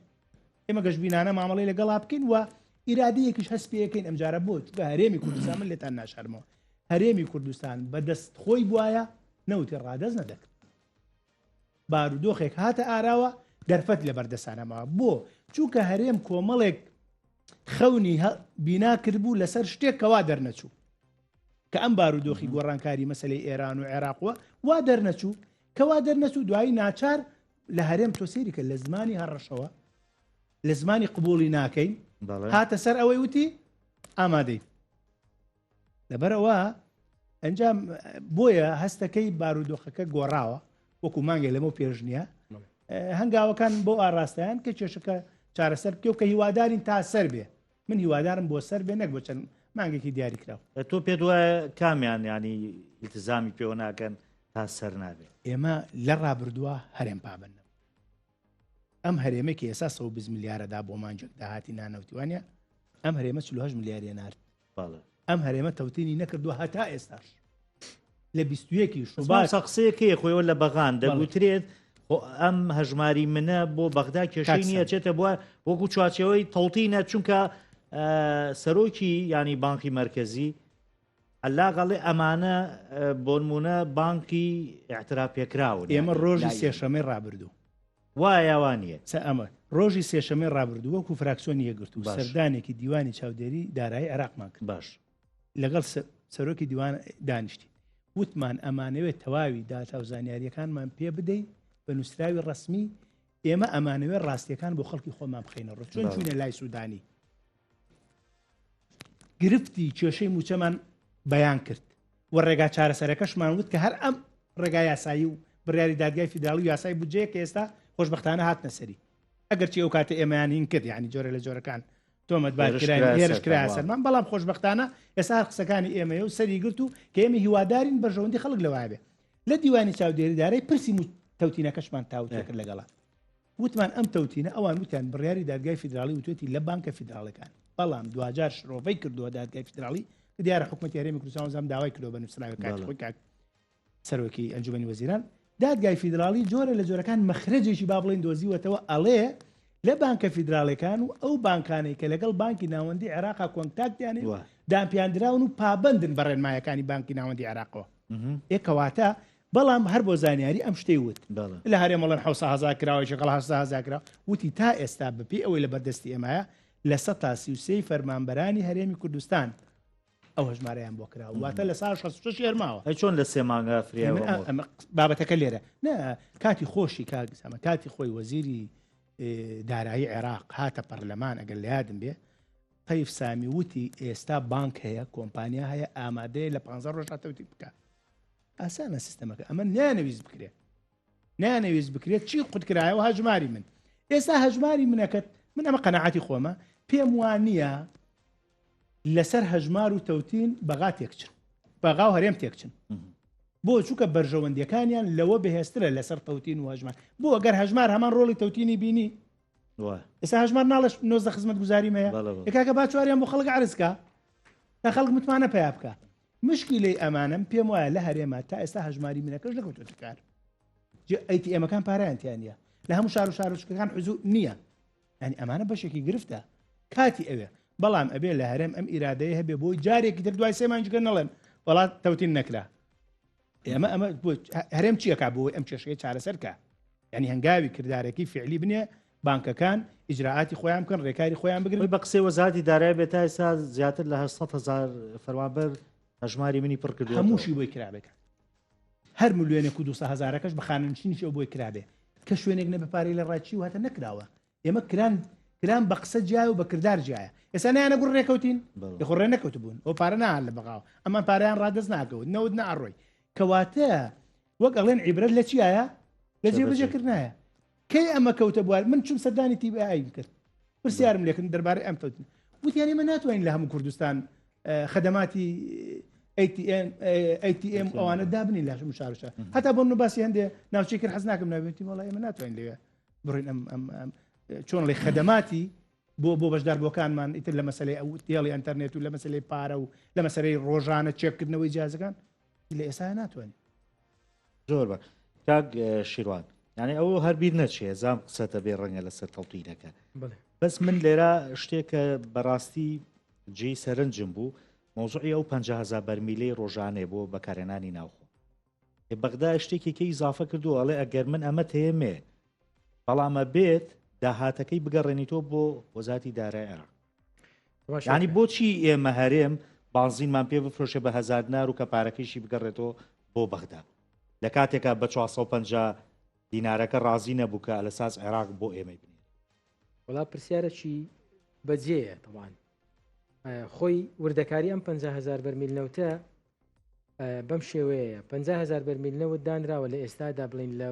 ئێمە گەشببینانە مامەڵی لەگەڵا بکەین و ئیرادەیەکیش هەست پێەکەین ئەمجارە بۆ چونکە هەرێمی کوردستان من لێتان ناشارمەوە هەرێمی کوردستان بەدەست خۆی بواە نەوتی ڕادەست نەدەکرد بارودۆخێک هاتە ئاراوە دەرفەت لە بەردەسانەمەوە بۆ چونکە هەرێم کۆمەڵێک خەونی بینا کردبوو لەسەر شتێک کەوا دەرنەچوو کە ئەم بارودۆخی گۆڕانکاری مەسلەی ئێران و عێراقوە وا دەرنەچوو کەوا دەرنەچوو دوایی ناچار لە هەرێم تۆ سەیری کە لە زمانی هەڕەشەوە لە زمانی قبولی ناکەین هاتە سەر ئەوەی وتی ئامادەی لەبەرئەوە ئەنجام بۆیە هەستەکەی بارودۆخەکە گۆڕاوە وەکو مانگێ لەمە پێش نییە هەنگاوەکان بۆ ئاراستیان کە کێشەکە چارەسەر بکە و کە هیوادارین تا سەر بێ من هیوادارم بۆ سەر بێ نەک بۆ چەند مانگێکی دیاریکراو تۆ پێت وایە کامیان ینی التزامی پێوە ناکەن تا سەر نابێت ئێمە لە ڕابردووە هەرێم پابند ئەم هەرێمەی کە ئێستا 120 ملیارەدا بۆ مانگێک داهاتی نانەوتی وانە ئەم هەرێمە 48 ملیاری نارد ئەم هەرێمە تەوتینی نەکردووە هەتا ئێستاش لە 21 شوبات قسەیەکەی خۆیەوە لە بەغان دەگوترێت ئەم هەژماری منە بۆ بەغدا کێشەی نییە چێتە بووە وەکو چوارچەوەی تەوتینە چونکە سەرۆکی ینی بانقی مرکزی عەلاق ئەڵێ ئەمانە بۆنمونە بانکی اعتراف پێکراون ئێمە ڕۆژی سێشەمەی ڕابردوو وایە یا وا نییە؟ سە ئەمە ڕۆژی سێشەمەی ڕابردوو وەکو فراکسیۆنی یەکگرتوو باش. سەردانێکی دیوانی چاودێری دارایی عێراقمان کرد باش لەگەڵ سە- سەرۆکی دیوان دانیشتین وتمان ئەمانەوێت تەواوی داتا و زانیاریەکانمان پێ بدەی بە نووسراوی ڕەسمی ئێمە ئەمانەوێت ڕاستیەکان بۆ خەڵکی خۆمان بخەینە ڕوو چۆن بەڵێ. چوینە لای سوودانی گرفتی کێشەی مووچەمان بەیان کرد و ڕێگا چارەسەرەکەشمان وت کە هەر ئەم ڕێگا یاسایی و بڕیاری دادگای فیدراڵی و یاسای بودجەیە کە ئێستا خۆشبەختانە هاتنە سەری ئەگەرچی ئەو کاتە ئێمەیان هین کرد یعنی جۆرە لە جۆرەکان تۆمەتبار هێرش کراین کرایە هێرش سەرتان، کرایە وا. سەرمان بەڵام خۆشبەختانە ئێستا هەر قسەکانی ئێمەیە و سەری گرت و کە ئێمە هیوادارین بەرژەوەندی خەڵک لەوایە بێ لە دیوانی چاودێری دارای پرسی تەوتینەکەشمان تاوتوێ کرد لەگەڵا وتمان ئەم تەوتینە، ئەوان وتیان بڕیاری دادگای فیدراڵی وتوێتی لە بانکە فیدراڵەکان، بەڵام دواجار شرۆڤەی کردووە دادگای فیدراڵی کە دیارە حکومەتی هەرێمی کوردستان وەزام داوای کردووە بە نووسراوێک کاتی خۆی کاک سەرۆکی ئەنجومەنی وەزیران دادگای فیدراڵی جۆرە لە جۆرەکان مەخرەجێکی با بڵێین دۆزیوەتەوە ئەڵێ لە بانکە فیدراڵەکان و ئەو بانکانەی کە لەگەڵ بانکی ناوەندی عێراقا کۆنتاکتیان هەیە و دانپیاندراون و پابەندن بە ڕێنمایەکانی بانکی ناوەندی عێراقەوە ئێ کەواتە بەڵام هەر بۆ زانیاری ئەم شتەی وت لە هەرێم ئەڵێن حوسە هەزار کراوە یەکێک ئەڵێ هەشتا هەزار کراوە وتی تا ئێستا بەپێی ئەوەی لە بەردەستی ئێمایە 33% فەرمانبەرانی هەرێمی کوردستان ئەو هەژمارەیان بۆ کراوە واتە لە سا 66 هەرماوە ئەی چۆن لە سێ مانگا فریا من ئەمە بابەتەکە لێرە نا کاتی خۆشی کاک سامە کاتی خۆی وەزیری دارایی عێراق هاتە پەرلەمان ئەگەر لە یادم بێ تەیف سامی وتی ئێستا بانک هەیە کۆمپانیا هەیە ئامادەیە لە 15 ڕۆژ تەوتی بکە ئاسانە سیستەمەکە ئەمە نیانەویست بکرێت نیانەویست بکرێت چی قوتکرایەوە هەژماری من ئێستا هەژماری منەکەت من ئەمە قەنەعاتی خۆمە پێم وان نییە لەسەر هەژمار و تەوتین بەغا تێکچن بەغا و هەرێم تێکچن بۆ چووکە بەرژەوەندیەکانیان لەوە بەهێزترە لەسەر تەوتین و هەژمار بۆ ئەگەر هەژمار هەمان ڕۆڵی تەوتینی بینی ئێستا هەژمار ناڵش نۆزدە خزمەت گوزاری هەیە کاکە با چواریان بۆ خەڵک عرزکە تا خەڵک متمانە پیا بکە مشکیلەی ئەمانەم پێم وایە لە هەرێمە تا ئێستا هەژماری منەکەش نەکەوتۆتە کار ئەیتی ئێمەکان پارەیان تیا نییە لە هەموو شار و شارۆچکەکان حزوور نییە ینی ئەمانە بەشێکی گرفتە کاتی ئەوێ بەڵام ئەبێ لە هەرێم ئەم ئیرادەیە هەبێ بۆی جارێکی تر دوای سێ مانجگە نەڵێن وڵات تەوتین نەکرا ئێمە ئەمە هەرێم چیەکە بۆی ئەم کێشەیە چارەسەرکە ینی هەنگاوی کردارەکی فعلی بنێ بانکەکان ئیجرائاتی خۆیان بکەن ڕێکاری خۆیان بگرن بە قسەی وەزارەتی دارایی بێت تا ئێستا زیاتر لە 800 هزار فەرمانبەر هەژماری منی پڕ کردووە هەمووشی بۆی کرابێت هەر ملیۆنێک و 200 هەزارەکەش بە خانەنشینیش ئەو بۆی کرابێ کە شوێنێک نەبێ پارەی لە ڕاچی و هاتە نەکراوە ئێمە کران کران بە قسە جیایە و بە کردار جیایە ئێستا نیانە گوڕ ڕێکەوتین یخۆ ڕێ نەکەوت بوون ئەو پارە ناهات لە بەغاوە ئەمان پارەیان ڕادەست ناکەوت نەوت نەئەڕۆی کەواتە وەک ئەڵێن عیبرەت لە چیایە لە جێبەجێکردنایە کەی ئەمە کەوتە بوار من چوم سەردانی TBI کرد پرسیارم لێکردن دەربارەی ئەم تەوتن وتیان ئێمە ناتوانین لە هەموو کوردستان خدماتی ATM ATM ئەوانە دابنین لە هەموو شارشە هەتا بۆ من باسی هەندێ ناوچەی کرد حەز ناکەم ناوێتی وەڵا ئێمە ناتوانین لەوێ بڕین ئەم ئەم ئەم چۆن ڵێ خدماتی بۆ بۆ بەشداربووەکانمان ئیتر لە مەسلەی ئەو تێڵی ئەتەرنێت و لە مەسلەی پارە و لە مەسلەی ڕۆژانە چێکردنەوەی جیازەکان لە ئێستا ناتوانین زۆر بە کاک شیروان یعنی ئەو هەر بیر نەچێ زام قسەتە بێ ڕەنگە لەسەر تەڵتینەکە بەس من لێرە شتێکە بەڕاستی جێی سەرنجم بوو مۆزعی ئەو 500 بەرمیلەی ڕۆژانێ بۆ بەکارهێنانی ناوخۆ بەغدا شتێکی کە ئیزافە کردو ئەڵێ ئەگەر من ئەمە تێمێ بەڵامە بێت داهاتەکەی بگەڕێنیتەوە بۆ وەزاتی دارای عێراق. ینی بۆچی ئێمە هەرێم بانزینمان پێ بفرۆشێ بە هزار دینار و کە پارەکەیشی بگەڕێتەوە بۆ بەغدا لە کاتێکا بە 450 دینارەکە ڕازی نەبوو کە لە ساس عێراق بۆ ئێمەی بنێ. وەڵا پرسیارەکی بەجێیە تەوان خۆی وردەکاری ئەم 500هزار بەرمیل نەوتە بەم شێوەیە 500هزار بەرمیل نەوت دانراوە لە ئێستادا بڵین لە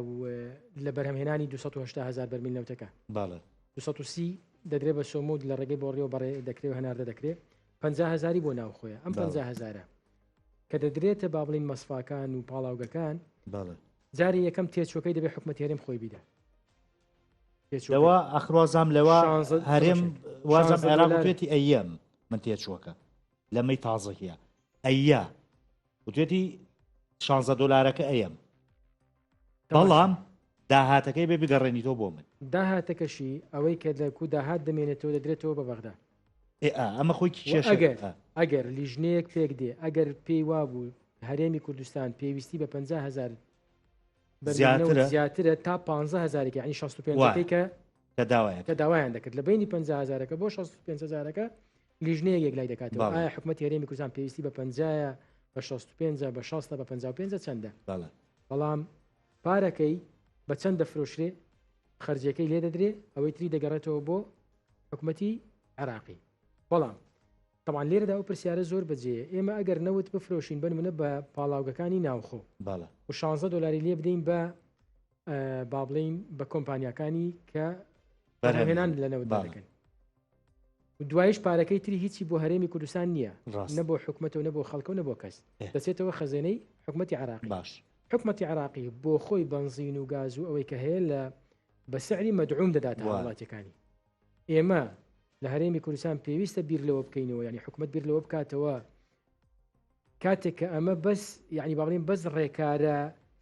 لە بەرهەمهێنانی 280هزار بەرمیل نەوتەکە باڵێ 230 دەدرێت بە سۆمود لە ڕێگەی بۆڕیەوە بەڕێ دەکرێت و هەناردە دەکرێت 500هزاری بۆ ناوخۆیە ئەم 500هزارە کە دەدرێتە با بڵین مەسفاکان و پاڵاوگەکان جاری یەکەم تێچوەکەی دەبێت حکومەت هەرێم خۆی بیدا لەوە ئەخوازام لەوە هەرێم وازم عێراق وتێتی ئەیەم من تێچووەکە لەمەی تازەکیە ئەیە وتێتی 16 دلارەکە ئەیەم بەڵام داهاتەکەی بێ بگەڕێنیتەوە بۆ من داهاتەکەشی ئەوەی کە لە کو داهات دەمێنێتەوە دەدرێتەوە بە بەغدا ئەمە خۆی ئەگەر ئەگەر لیژنەیەک پێک دێ ئەگەر پێی وابوو هەرێمی کوردستان پێویستی بە 500هزار زیاترە زیاترە تا 15 هزارێک یعنی 65 کە کە داوایان کە داوایان دەکرد لە بینی 50 هزارەکە بۆ 65 هزارەکە لیژنەیەک یەکلای دەکاتەوە ئایا حکومەتی هەرێمی کوردستان پێویستی بە 50 بە 65 بە 60 بە 55 چەندە بەڵام پارەکەی بە چەند دەفرۆشرێ خەرجیەکەی لێ دەدرێ ئەوەی تری دەگەڕێتەوە بۆ حکومەتی عراقی بەڵام تەبعەن لێرەدا ئەو پرسیارە زۆر بەجێیە، ئێمە ئەگەر نەوت بفرۆشین بە نمونە بە پاڵاوگەکانی ناوخۆ بەڵێ. و شانزە دۆلاری لێ بدەین بە با بڵێین بە کۆمپانیاکانی کە بەرهەمهێنان لە نەوتدا بەڵێ. دەکەن و دوایش پارەکەی تری هیچی بۆ هەرێمی کوردستان نییە ڕاست. نە بۆ حکومەتە و نە بۆ خەڵکە و نە بۆ کەس ئێ. دەچێتەوە خەزێنەی حکومەتی عێراقی باش. حکومەتی عێراقی بۆ خۆی بەنزین و گاز و ئەوەی کە هەیە لە بە سعری مەدعوم دەداتە وایە. هاوڵاتیەکانی ئێمە لە هەرێمی کوردستان پێویستە بیر لەوە بکەینەوە ینی حکومت بیر لەوە بکاتەوە کاتێک کە ئەمە بەس یعنی باڵین بەس ڕێکارە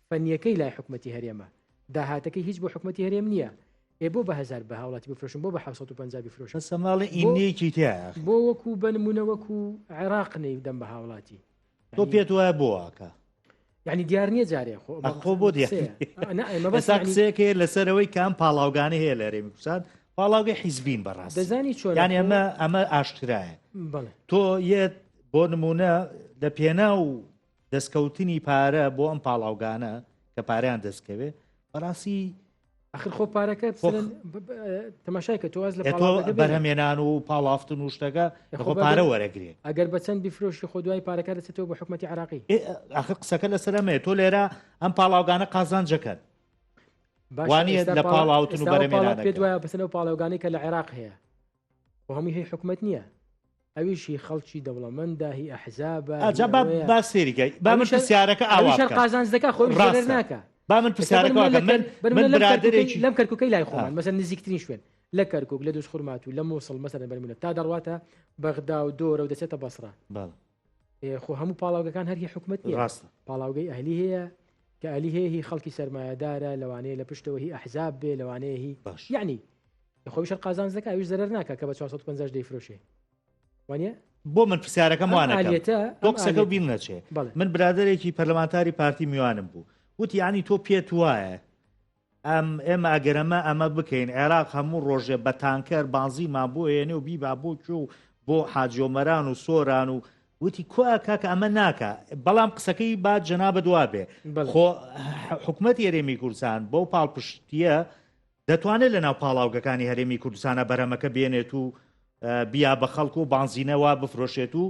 فەنیەکەی لای حکوومەتتی هەرێمە داهاتەکەی هیچ بۆ حکوومەتتی هەرێم نییە ئێ بۆ بە هزار بە هاوڵاتی بفرۆشم بۆ بە 750 بفرۆشم سەماڵی ئینێکی تایە بۆ وەکو بنمونە وەکو عێراق نەی دەم بە هاوڵاتی تۆ پێت وایە بۆ ئاکا یعنی دیار نییە جارێ خۆ خۆ بۆ دیار ئێستا قسەیەک هەیە لەسەر ئەوەی کە ئەم پاڵاوگانە هەیە لە هەرێمی کوردستان پاڵاوگەی حیزبین بەڕاست دەزانی چۆن یعنی ئەمە ئەمە ئاشکرایە تۆ یەت بۆ نمونە لە پێناو دەستکەوتنی پارە بۆ ئەم پاڵاوگانە کە پارەیان دەستکەوێ بەڕاستی ئەخر خۆ پارەکە تەماشای کە تۆ واز لە تۆ بەرهەمێنان و پاڵافتن و شتەکە خۆ پارە وەرەگرێ ئەگەر بە چەند بیفرۆشی خۆ دوای پارەکە دەچێتەوە بۆ حکومەتی عراقی ئەخر قسەکە لەسەر ئەمەیە تۆ لێرە ئەم پاڵاوگانە قازانجەکەن وانە لە پاڵاوتن و بەرەمێنان پێ دوایە بەسەر پاڵاوگانی کە لە عێراق هەیە خۆ هەمووی هی حکومەت نییە ئەویش هی خەڵکی دەوڵەمەندە هی ئەحزابە ئەجا با با سێریکە با من پرسیارەکە ئاوا شەر قازانج دەکا خۆی ڕاستە ناکە با من پرسیارەکە واکەم من من برادەرێکی لەم کەرکوکەی لای خۆمان مەسەن نزیکترین شوێن لە کەرکوک لە دووزخورماتوو لە مووسڵ مەسەلەن بەرمونە تا دەڕواتە بەغدا و دۆرە و دەچێتە بەسڕە خۆ هەموو پاڵاوگەکان هەر هی حکومەت نییە ڕاستە پاڵاوگەی ئەهلی هەیە کە ئەلی هەیە هی خەڵکی سەرمایەدارە لەوانەیە لە پشتەوە هی ئەحزاب بێ لەوانەیە هی باش یعنی خۆی شەر قازانج دەکا ئەویش زەرەر ناکا کە بە 450 دەیفرۆشێ وانە بۆ من پرسیارەکەم وانەکەم تۆ قسەکە بیر نەچێ من برادێکی پەرلەمانتاری پارتی میوانم بوو وتی ینی تۆ پێت وایە ئەم ئێمە ئەگەرەمە ئەمە بکەین عێراق هەموو ڕۆژێ بە تانکەر بانزیمان بۆ هێنێ و بیبا بۆ کوێ و بۆ حاجۆمەران و سۆران و وتی کوا کاکە ئەمە ناکا بەڵام قسەکەی با جەنابت وابێ خۆ حکومەتی هەرێمی کوردستان بەو پاڵپشتیە دەتوانێت لەناو پاڵاوگەکانی هەرێمی کوردستانە بەرهەمەکە بێنێت و بیا بە خەڵک و بانزینەوە بفرۆشێت و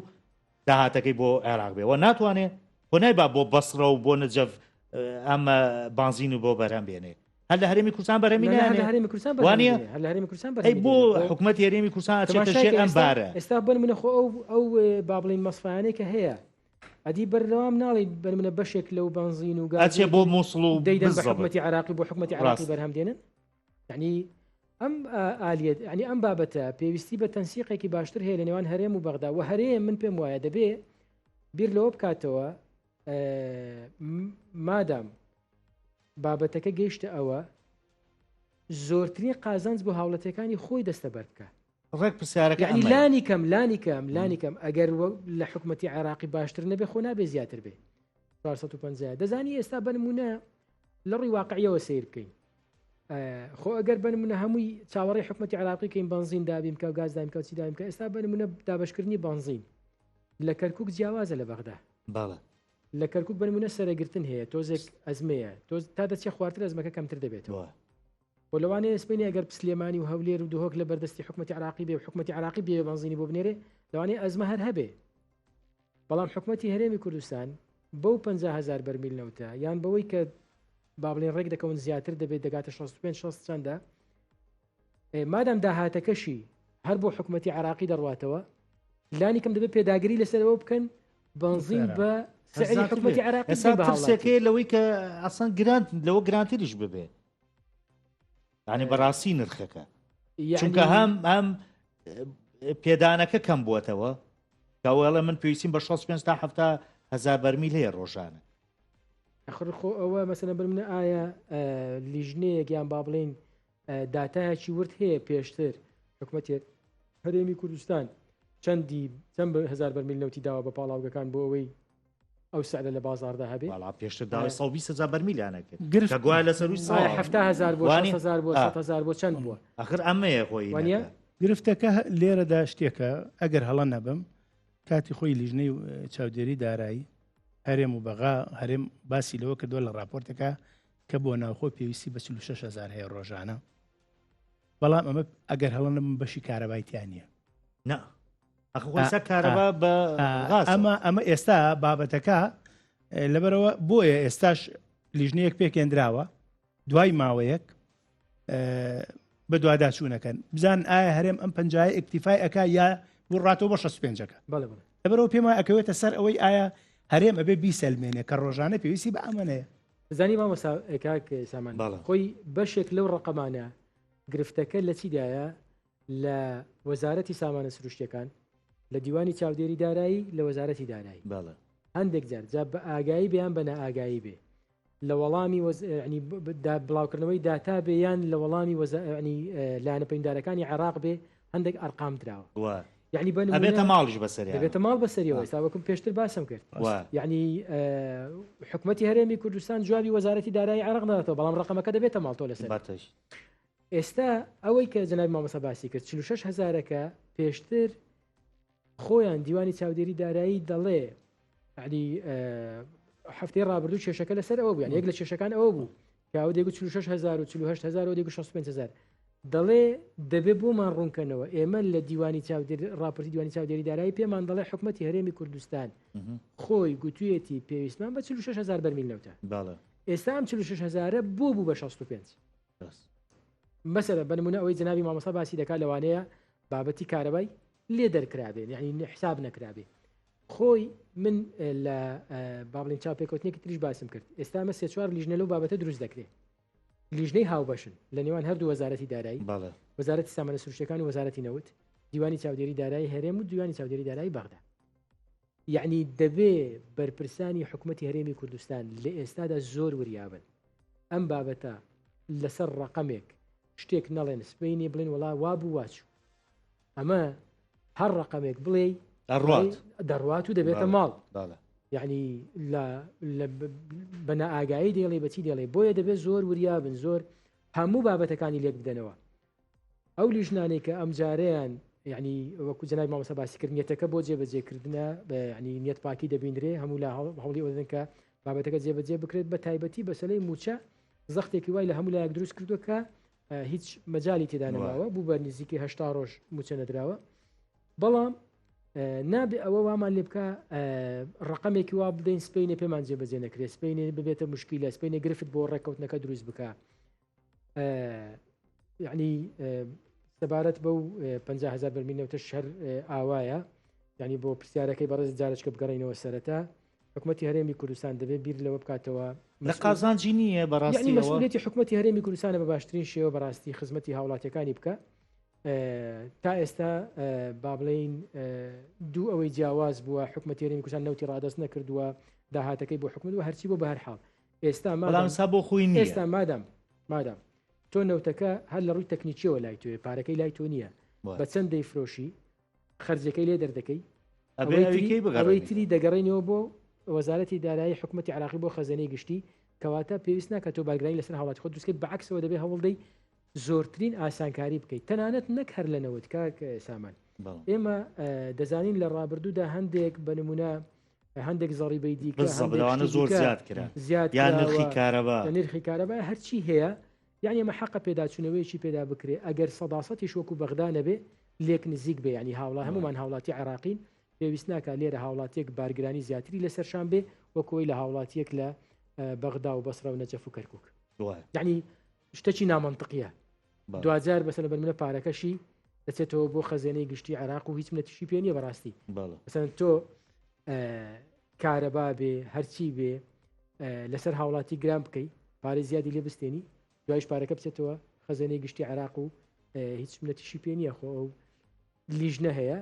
داهاتەکەی بۆ عێراق بێ و ناتوانێت خۆ نایبا بۆ بەسرە و بۆ نەجەف ئەمە بانزین و بۆ بەرهەم بێنێ هەر لە هەرێمی کوردستان بەرهەمی نایەنێ هەرێمی کوردستان وانە هەر لە هەرێمی کوردستان ئەی بۆ حکومەتی هەرێمی کوردستان ئەچێتە ژێر ئەم بارە ئێستا بن منە خۆ ئەو ئەو با بڵین مەسفایانەی کە هەیە ئەدی بەردەوام ناڵی بەرمنە بەشێک لەو بەنزین و گاز ئەچێ بۆ مووسڵ و دەیدەن بە حکومەتی عراقی بۆ حکومەتی عراقی بەرهەم دێنن یعنی ئەم ئالیەت ینی ئەم بابەتە پێویستی بە تەنسیقێکی باشتر هەیە لە نێوان هەرێم و بەغدا و هەرێم من پێم وایە دەبێ بیر لەوە بکاتەوە مادام بابەتەکە گەیشتە ئەوە زۆرترین قازانج بۆ هاوڵەتەکانی خۆی دەستەبەر بکە ڕێک پرسیارەکە یعنی لانی کەم لانی کەم لانی کەم ئەگەر لە حکوومەتتی عێراقی باشتر نەبێ خۆ نابێ زیاتر بێ 450 دەزانی ئێستا بنمونە لە ڕووی واقعیەوە سیر بکەین. خۆ ئەگەر بە نمونە هەمووی چاوەڕێی حکومەتی عراقی کەین بەنزین دابین بکە و گاز دابین بکە و چی دابین بکە ئێستا بە نمونە دابشکردنی بەنزین لە کەرکک جیاوازە لە بەغدا بەڵێ لە کەرکک بە نمونە سەرەگرتن هەیە تۆزێک ئەزمەیە تۆز تا دەچێ خوارتر ئەزمەکە کەمتر دەبێتەوە و لەوانەیە سبەینێ ئەگەر سلێمانی و هەولێر و دهۆک لە بەردەستی حکومەتی عراقی بێ و حکومەتی عراقی بێ بەنزینی بۆ بنێرێ لەوانەیە ئەزمە هەر هەبێ بەڵام حکومەتی هەرێمی کوردستان بەو 50 هزار بەرمیل نەوتە یان بەوەی کە با بڵێن ڕێک دەکەون زیاتر دەبێت دەگاتە 65 60 چەندە مادام داهاتەکەشی هەر بۆ حکوومەتتی عراقی دەڕاتەوە لانی کەم دەبێت پێداگری لەسەرەوە بکەن بنزین بە سعری حکوومەتی عراقی ترسەکەی لەوەی کە ئەسان گرانت لەوە گرانتریش ببێ ینی بەڕاستی نرخەکە چونکە هەم هەم پێدانەکە کەم بووەتەوە کاوەڵە من پێویستیم بە 65 تا 70 هزار بەرمیل هەیە ڕۆژانە ئەخر خۆ ئەوە مەسەلەن بەر منە ئایا لیژنەیەک یان با بڵێین داتایەکی ورد هەیە پێشتر حکومەتێک هەرێمی کوردستان چەندی چەند هزار بەرمیل نەوتی داوە بە پاڵاوگەکان بۆ ئەوەی ئەو سعرە لە بازاردا هەبێ وەڵا پێشتر داوای 120 هزار بەرمیلیانە کرد گرفت کە گوایە لە سەروی ساڵ 70 هزار بۆ 60 هزار بۆ 100 هزار بۆ چەند بووە ئەخر ئەمەیە خۆی وانە گرفتەکە لێرەدا شتێکە ئەگەر هەڵە نەبم کاتی خۆی لیژنەی چاودێری دارایی هەرێم و بەغا هەرێم باسی لەوە کردووە لە راپۆرتەکە کە بۆ ناوخۆ پێویستی بە 46 هزار هەیە ڕۆژانە بەڵام ئەمە ئەگەر هەڵە نەبم بەشی کارەبای تیا نییە نا کارەبا بە ئەمە ئەمە ئێستا بابەتەکە لەبەرەوە بۆیە ئێستاش لیژنەیەک پێکێنراوە دوای ماوەیەک بەدواداچوونەکەن بزان ئایا هەرێم ئەم پەنجایە ئیکتیفای ئەک یا بۆ ڕاتەوە بۆ 65ەکە لەبەرەوە پێم وایە ئەکەوێتە سەر ئەوەی ئایا هەرێم ئەبێ بیسەلمێنێ کە ڕۆژانە پێویستی بە ئەمەنەیە زانی مامۆستا کاک سامان خۆی بەشێک لەو ڕقەمانە گرفتەکە لە چیدایە لە وەزارەتی سامانە سروشتەکان لە دیوانی چاودێری دارایی لە وەزارەتی دارایی هەندێک جار جا بە ئاگایی بیان بە نائگایی بێ لە وەڵامی ینی بڵاوکردنەوەی داتا بێ یان لە وەڵامی ینی لایەنە پەیوەندیدارەکانی عێراق بێ هەندێک ئەرقام دراوە یعنی بە ئەبێتە ماڵیش بەسەر دەبێتە ماڵ بەسەریەوە ئێستا وەکم پێشتر باسم کرد یعنی حکوومەتی هەرێمی کوردستان جوابی وەزارەتی دارایی عێراق ناداتەوە بەڵام ڕقەمەکە دەبێتە ماڵ تۆ لەسەر ئێستا ئەوەی کە جەنابی مامۆستا باسی کرد 46 هزارەکە پێشتر خۆیان دیوانی چاودێری دارایی دەڵێ علی هەفتەی ڕابردوو کێشەکە لەسەر ئەوە بوو یەک لە کێشەکان ئەوە بوو کە ئەو دەگو 46000 و 48000 و دەگو 65000 دەڵێ دەبێ بۆمان ڕوونکەنەوە ئێمە لە دیوانی چاودێری راپۆرتی دیوانی چاودێری دارایی پێمان دەڵێ حکومەتی هەرێمی کوردستان خۆی گوتویەتی پێویستمان بە 46000 بەرمیل نەوتە ئێستا ئەم 46000 بۆ بوو بە 65 مەسەلە بە نمونە ئەوەی جەنابی مامۆستا باسی دەکات لەوانەیە بابەتی کارەبای لێ دەرکرابێن یعنی حساب نەکرابێ خۆی من لە با بڵین چاپێکوتنێکی تریش باسم کرد ئێستا ئەمە سێ چوار لیژنە لەو بابەتە دروست دەکرێت لیژنەی هاوبەشن لە نێوان هەردوو وەزارەتی دارایی وەزارەتی سامانە سروشتەکان و وەزارەتی نەوت دیوانی چاودێری دارایی هەرێم و دیوانی چاودێری دارایی بەغدا یعنی دەبێ بەرپرسانی حکوومەتتی هەرێمی کوردستان لە ئێستادا زۆر وریابن ئەم بابەتە لەسەر ڕقەمێک شتێک نەڵێن سبەینێ بڵێن وڵا وا بوو واچوو ئەمە هەر ڕقەمێک بڵێ دەڕوات دەڕوات و دەبێتە ماڵ یعنی لە بە نائگایی دێڵێ بەچی دێڵێ بۆیە دەبێت زۆر وریابن زۆر هەموو بابەتەکانی لێک بدەنەوە ئەو لیژنانەی کە ئەمجارەیان یعنی وەکو جەنابی مامۆستا باسی کرد نیەتەکە بۆ جێبەجێکردنە یعنی نیەت پاکی دەبینرێ هەموو لە هەوڵی ئەوە دەدەن کە بابەتەکە جێبەجێ بکرێت بە تایبەتی بەسەلەی موچە زەختێکی وای لە هەموو لایەک دروست کردووە کە هیچ مەجای تێدا نەماوە بوو بە نزیکی هشتا ڕۆژ موچە نەدراوە بەڵام نابێ ئەوە وامان لێ بکە ڕقەمێکی وا بدەین سپینێ پێمان جێبەجێ نەکرێت سپینێ ببێتە مشکیلە سپینێ گرفت بۆ ڕێککەوتنەکە دروست بکە یعنی سەبارەت بەو 500هزار بەرمیل نەوتەش هەر ئاوایە یعنی بۆ پرسیارەکەی بەڕێز جارێکە بگەڕینەوە سەرەتا حکوومەتتی هەرێمی کوردستان دەبێت بیر لەوە بکاتەوە لە قازانجی نییە بەڕاستی مەسئولیەتی حکوومەتتی هەرێمی کوردستانە بە باشترین شێوە بەڕاستی خزمەتی هاوڵاتیەکانی بکە تا ئێستا با بڵین دوو ئەوەی جیاواز بووە حکوومەتی هەرێمی کوردستان نەوتی ڕادەست نەکردووە داهاتەکەی بۆ حکومت و هەرچی بۆ بەهەر حاڵ ئێستا مادام سا بۆ خۆی نییە ئێستا مادام مادام تۆ نەوتەکە هەر لە ڕووی تەکنیکیەوە لای توێ پارەکەی لای تۆ نییە بە چەند دەیفرۆشی خەرجەکەی لێ دەردەکەی ئەوەی تری دەگەڕێنەوە بۆ وەزارەتی دارایی حکوومەتتی عراقی بۆ خەزێنەی گشتی کەواتە پێویست ناکات تۆ بارگرانی لەسەر هاوڵاتی خۆت دروست بکەیت، بەعەکسەوە دەبێت هەوڵدەی زۆرترین ئاسانکاری بکەیت، تەنانەت نەک هەر لە نەوت کاک سامان، ئێمە دەزانین لە ڕابردوودا هەندێک بە نمونە هەندێک زەڕیبەی دیکە لەوانە زۆر زیاد کرا زیاد یان نرخی کارەبا لە نرخی کارەبا هەرچی هەیە یعنی ئەمە حەقە پێداچوونەوەیەکی پێدا بکرێ ئەگەر سەداسەتیش وەکو بەغدا نەبێ لێک نزیک بێ ینی هاوڵا هەمومان هاوڵاتی عێراقین پێویست ناکا لێرە هاوڵاتیەک بارگرانی زیاتری لەسەر شان بێ وەک ئەوەی لە هاوڵاتیەک لە بەغدا و بەسرە و نەجەف و کەرکک یعنی شتەکی نامەنتقیە دواجار بەسەر بەرمنە پارەکەشی دەچێتەوە بۆ خەزێنەی گشتی عێراق و هیچ منەتیشی پێ نییە بەڕاستی مەسەن تۆ کارەبا بێ هەرچی بێ لەسەر هاوڵاتی گران بکەی پارەی زیادی لێ بستێنی دوایش پارەکە بچێتەوە خەزێنەی گشتی عێراق و هیچ منەتیشی پێ نییە خۆ ئەو لیژنە هەیە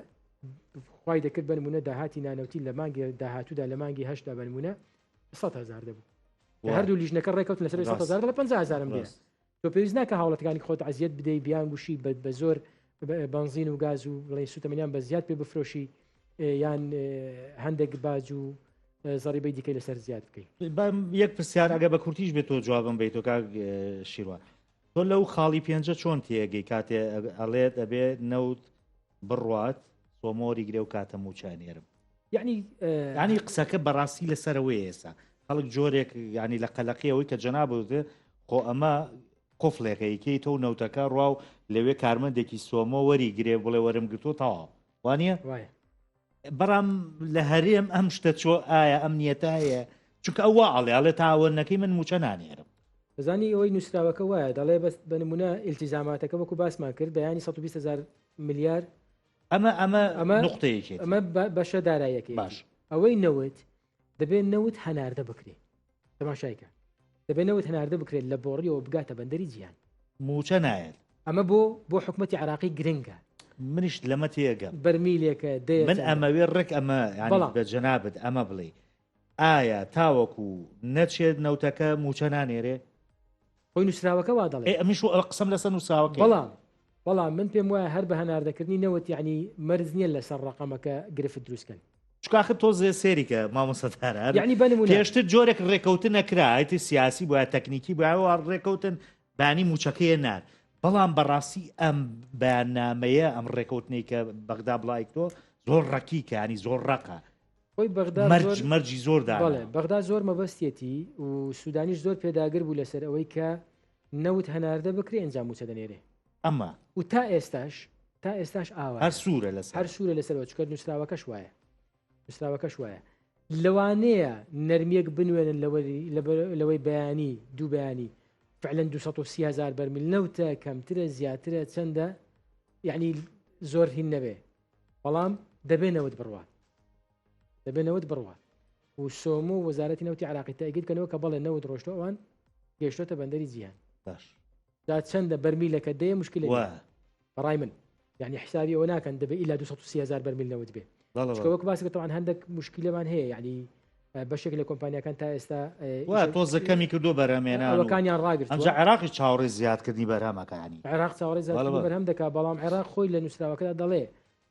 خوای دەکرد بە نمونە داهاتی نانەوتی لە مانگی داهاتوودا لە مانگی هەشتا بە نمونە 100 هزار دەبوو هەردوو لیژنەکە ڕێکەوت لەسەر 100 هزار لە 50 هزارم بێ تۆ پێویست ناکە هاوڵاتەکانی خۆت عزیەت بدەی بیان گوشی بە زۆر بەنزین و گاز و بڵێن سوتەمەنیان بە زیاد پێ بفرۆشی یان هەندێک باج و زەڕیبەی دیکەی لەسەر زیاد بکەیت. یەک پرسیار ئەگە بە کورتیش بێت تۆ جوابم بیتۆ کاک شیروان تۆ لەو خاڵی پێنجە چۆن تێگەی کاتێ ئەڵێت ئەبێ نەوت بڕوات سۆمۆری گرێ و کاتە موچە ئەنێرم یعنی ینی قسەکە بەڕاستی لەسەرەوەی ئێستا خەڵک جۆرێک ینی لە قەلەقی ئەوەی کە جەناب خۆ ئەمە قفلێکە یکەی تۆ نەوتەکە ڕوا و لەوێ کارمەندێکی سۆمۆ وەری گرێ بڵێ وەرم گرتو تەواو وانە بەڵام لە هەرێم ئەم شتە چۆ ئایا ئەم نیەتە هەیە چونکە ئەو وا ئەڵێ ئەڵێ تاوەنەکەی من موچە نانێرم. دەزانی ئەوەی نووسراوەکە وایە دەڵێ بەس بە نمونە ئیلتیزاماتەکە وەکو باسمان کرد بەیانی 120 هزار ملیار ئەمە ئەمە ئەمە نقطەیەکی ئەمە بەشە دارایەکەی باش ئەوەی نەوت دەبێت نەوت هەناردە بکرێ تەماشایکە دەبێت نەوت هەناردە بکرێت لە بۆڕیەوە بگاتە بەندەری جیهان. مووچە نایەت. ئەمە بۆ بۆ حکومەتی عێراقی گرنگە. منیش لەمە تێگەم. بەرمیلێکە دەیە من ئەمەوێ ڕێک ئەمە یانی بە جەنابت ئەمە بڵێ ئایا تاوەکو نەچێت نەوتەکە مووچە نانێرێ؟ خۆی نووسراوەکە وا دەڵێ. ئێ ئەمیش قسەم لەسەر نووسراوەکەیە. بەڵام بەڵام من پێم وایە هەر بە هەناردەکردنی نەوت یانی مەرج نییە لەسەر ڕەقەمەکە گرفت دروست کەن. چونکە ئاخر تۆزێ سەیری کە مامۆستا دارا یانی بە نموونە. پێشتر جۆرێک ڕێکەوتن ئەکرا ئیتر سیاسی بوایە تەکنیکی بوایە وا ڕێکەوتن بەیانی مووچەکەی نارد بەڵام بەڕاستی ئەم بەیاننامەیە ئەم ڕێکەوتنەی کە بەغدا بڵاوی کردەوە زۆر ڕەکیکە ینی زۆر ڕەقە خۆی بەغدا مەرج مەرجی زۆر دانا. بەڵێ بەغدا زۆر مەبەستیەتی و سوودانیش زۆر پێداگر بوو لەسەر ئەوەی کە نەوت هەناردە بکرێ ئینجا مووچە دەنێرێ. ئەمە. و تا ئێستاش تا ئێستاش ئاوایە. هەر سوورە لەسەر. هەر سوورە لەسەرەوە چونکە نووسراوەکەش وایە. نووسراوەکەش وایە. لەوانەیە نەرمییەک بنوێنن لەوەی بەیانی دوو بەیانی فعلەن 230 هزار بەرمیل نەوتە کەمترە زیاترە چەندە یعنی زۆر هین نەبێ بەڵام دەبێ نەوت بڕوات دەبێ نەوت بڕوات و سۆمۆ و وەزارەتی نەوتی عراقی تاگیر کەنەوە کە بەڵێ نەوت ڕۆشتۆ ئەوان گەیشتۆتە بەندەری جیهان باش دا چەندە بەرمیلەکە دەیە مشکلە بەڕای من یعنی حسابی ئەوە ناکەن دەبێ ئیلا 230 هزار بەرمیل نەوت بێ چونکە وەک باس کرد تەوان هەندێک مشکلەمان هەیە یعنی بەشێک لە کۆمپانیاکان تا ئێستا تۆزە کەمی کردو بەرهەمێنان ئەوەکانیان ڕاگرت ئەمجا عێراقی چاوەڕێی زیادکردنی بەرهەمەکانی عێراق چاوەڕێی زیادکردنی بەرهەم دەکات بەڵام عێراق خۆی لە نووسراوەکەدا دەڵێ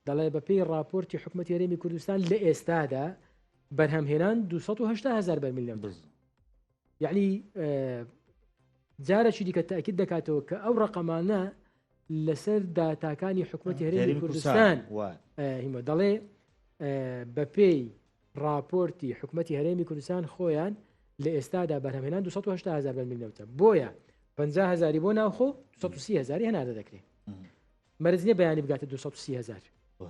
دەڵێ بەپێی ڕاپۆرتی حکومەتی هەرێمی کوردستان لە ئێستادا بەرهەمهێنان 280 هزار بەرمیل نەوت یعنی جارێکی دیکە تاکید دەکاتەوە کە ئەو ڕقەمانە لەسەر داتاکانی حکوومەتتی هەرێمی کوردستان هیمە دەڵێ بەپێی راپۆرتی حکوومەتتی هەرێمی کوردستان خۆیان لە ئێستادا بەرهەمهێنان 280 هزار بەرمیل نەوتە بۆیە 50 هزاری بۆ ناوخۆ 230 هزاری هەناردە دەکرێت مەرج نیە بەیانی بگاتە 230 هزار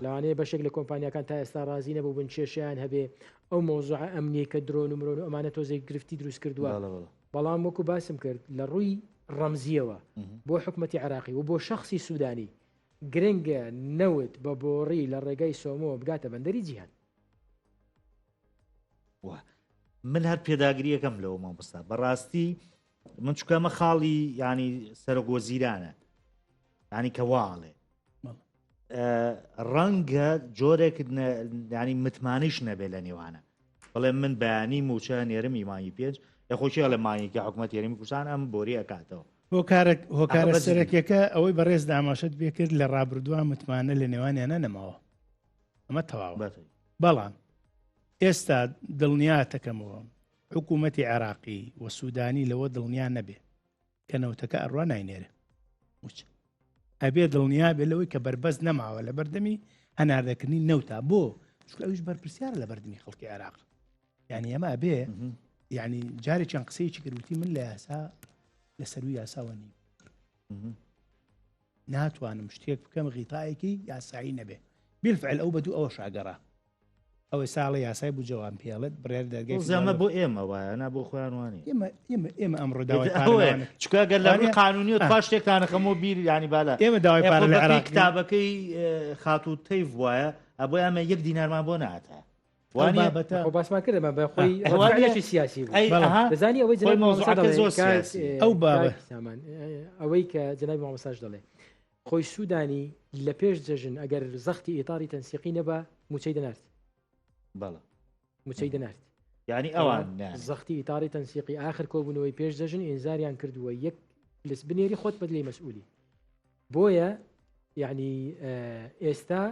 لەوانەیە بەشێک لە کۆمپانیاکان تا ئێستا ڕازی نەبوو بن کێشیان هەبێ ئەو مۆزوعە ئەمنیە کە درۆن و مرۆن و ئەمانە تۆزێک گرفتی دروست کردووە بەڵام وەکو باسم کرد لە ڕووی ڕەمزیەوە بۆ حکوومەتتی عراقی و بۆ شخصی سوودانی گرنگە نەوت بە بۆڕی لە ڕێگای سۆمۆ بگاتە بەندەری جیهان. من هەر پێداگریەکەم لەوە مامۆستا بەڕاستی من چکە ئەمە خاڵی ینی سەرۆک وەزیرانە ینی کە واڵێ ڕەنگە جۆرێک ینی متمانەیش نەبێت لە نێوانە بڵێ من بەیانی موچە نێرم ئیمانی پێنج لە خۆشی لە مانگێکی حکوومەت یاریمی کوردستان ئەم بۆری ئەکاتەوە هۆکارە هۆکارە سەرەکیەکە ئەوەی بەڕێز داماشت پێکرد لە ڕابردووە متمانە لە نێوانیانە نەماوە ئەمە تەواوە بەڵام ئێستا دڵنیاتەکەمەوە. حکوومەتی عێراقی و سوودانی لەوە دڵنیا نەبێ کە نەوتەکە ئەڕوا ناینێرێ موچە ئەبێ دڵنیا بێ لەوەی کە بەربەست نەماوە لە بەردەمی هەناردەکردنی نەوتا بۆ چونکە ئەویش بەرپرسیارە لە بەردەمی خەڵکی عێراق یعنی ئەمە ئەبێ یعنی جارێکیان قسەیەکی کردوتی من لە یاسا لە سەروی یاساوە نیم ناتوانم شتێک بکەم غیتایەکی یاسایی نەبێ بالفعل ئەو بەدوو ئەوە شاگەڕا ئەوەی ساڵە یاسای بودجەوان پێڵێت بڕیار دەرگای زەمە بۆ ئێمە وایە نا بۆ خۆیان وانی ئێمە ئێمە ئێمە ئەمڕۆ داوای پارە چکە گەر لە ڕووی قانونی و پاش شتێکتانەخەمەوە بیر ینی بالا ئێمە داوای پارە لە عێراق کتابەکەی خاتوو تەیف وایە ئەبۆ ئەمە یەک دینارمان بۆ نهاتە بابەتە خۆ باسمان کرد بە خۆی ڕەوایەتی سیاسی بوو دەزانی ئەوەی جنابی مامۆستا دەڵێ ئەو بابەت ئەوەی کە جنابی مامۆستاش دەڵێ خۆی سوودانی لە پێش جەژن ئەگەر زەختی ئیتاری تەنسیقی نەبا موچەی دەنارد بەڵێ موچەی دەنارد یعنی ئەوان زەختی ئیتاری تەنسیقی ئاخر کۆبوونەوەی پێش جەژن ئینزاریان کردووە یەک لس بنێری خۆت بەدلی مەسئولی بۆیە یعنی ئێستا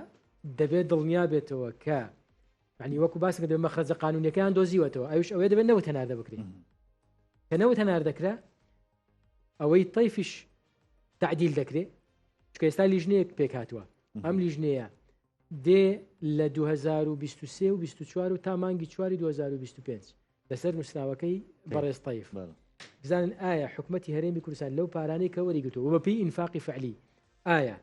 دەبێت دڵنیا بێتەوە کە ینی وەکو باس دەبێت مەخرەجە قانونیەکەیان دۆزیوەتەوە ئەوش ئەوەیە دەبێت نەوت هەناردە بکرێت کە نەوت هەناردەکرا ئەوەی تەیفیش تعدیل دەکرێت چکە ئێستا لیژنەیەک پێک هاتووە ئەم لیژنەیە دێ لە 2023 و 24 و تا مانگی چواری 2025 لەسەر نووسراوەکەی بەڕێز تەیف بزانن ئایا حکوومەتتی هەرێمی کوردستان لەو پارانەی کە وەری گرتووە بە پێی ئینفاقی فعلی ئایا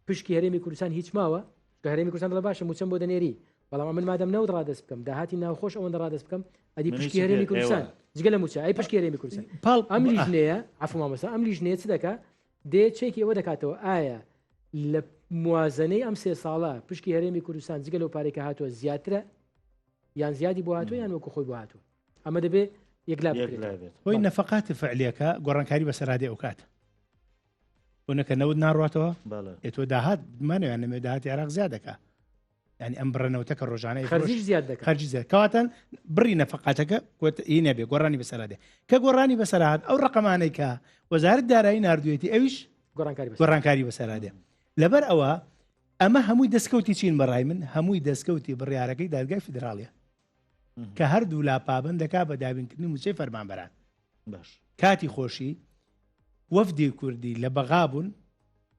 پشکی هەرێمی کوردستان هیچ ماوە کە هەرێمی کوردستان دەڵێ باشە مووچەم بۆ دەنێری بەڵام من مادەم نەوت ڕادەست بکەم داهاتی ناوخۆش ئەوەندە ڕادەست بکەم ئەدی پشکی هەرێمی کوردستان جگە لە مووچە ئەی پشکی هەرێمی کوردستان پاڵ ئەم لیژنەیە عەفو مامۆستا ئەم لیژنەیە چ دەکا دێ چێکی ئەوە دەکاتەوە ئایا لە موازنەی ئەم سێ ساڵە پشکی هەرێمی کوردستان جگە لەو پارەی کە هاتووە زیاترە یان زیادی بۆ هاتووە یان وەکو خۆی بۆ هاتووە ئەمە دەبێ یەکلا بکرێت هۆی نەفقاتی فعلیەکە گۆڕانکاری بەسەرادێ ئەو کات بۆنەکە نەوت ناڕاتەوە ئێ تۆ داهات مانەوە نەمێ داهاتی عێراق زیاد دەکا یعنی ئەم بڕەنەوتە کە ڕۆژانە خەرجیش زیاد دەکات خەرجی زیاد کەواتە بڕی نەفقاتەکە کۆت ئی نەبێ گۆڕانی بەسەرا دێ کە گۆڕانی بەسەرات ئەو ڕقەمانەی کە وەزارەت دارایی نردوێتی ئەویش گۆڕانکاری بەسەر گۆڕانکاری بەسەرا دێ لەبەر ئەوە ئەمە هەمووی دەستکەوتی چین بەڕای من هەمووی دەستکەوتی بڕیارەکەی دادگای فیدراڵیە کە هەردوو لا پابند دەکا بە دابینکردنی موچەی فەرمانبەران باش کاتی خۆشی وەفدی کوردی لە بەغا بوون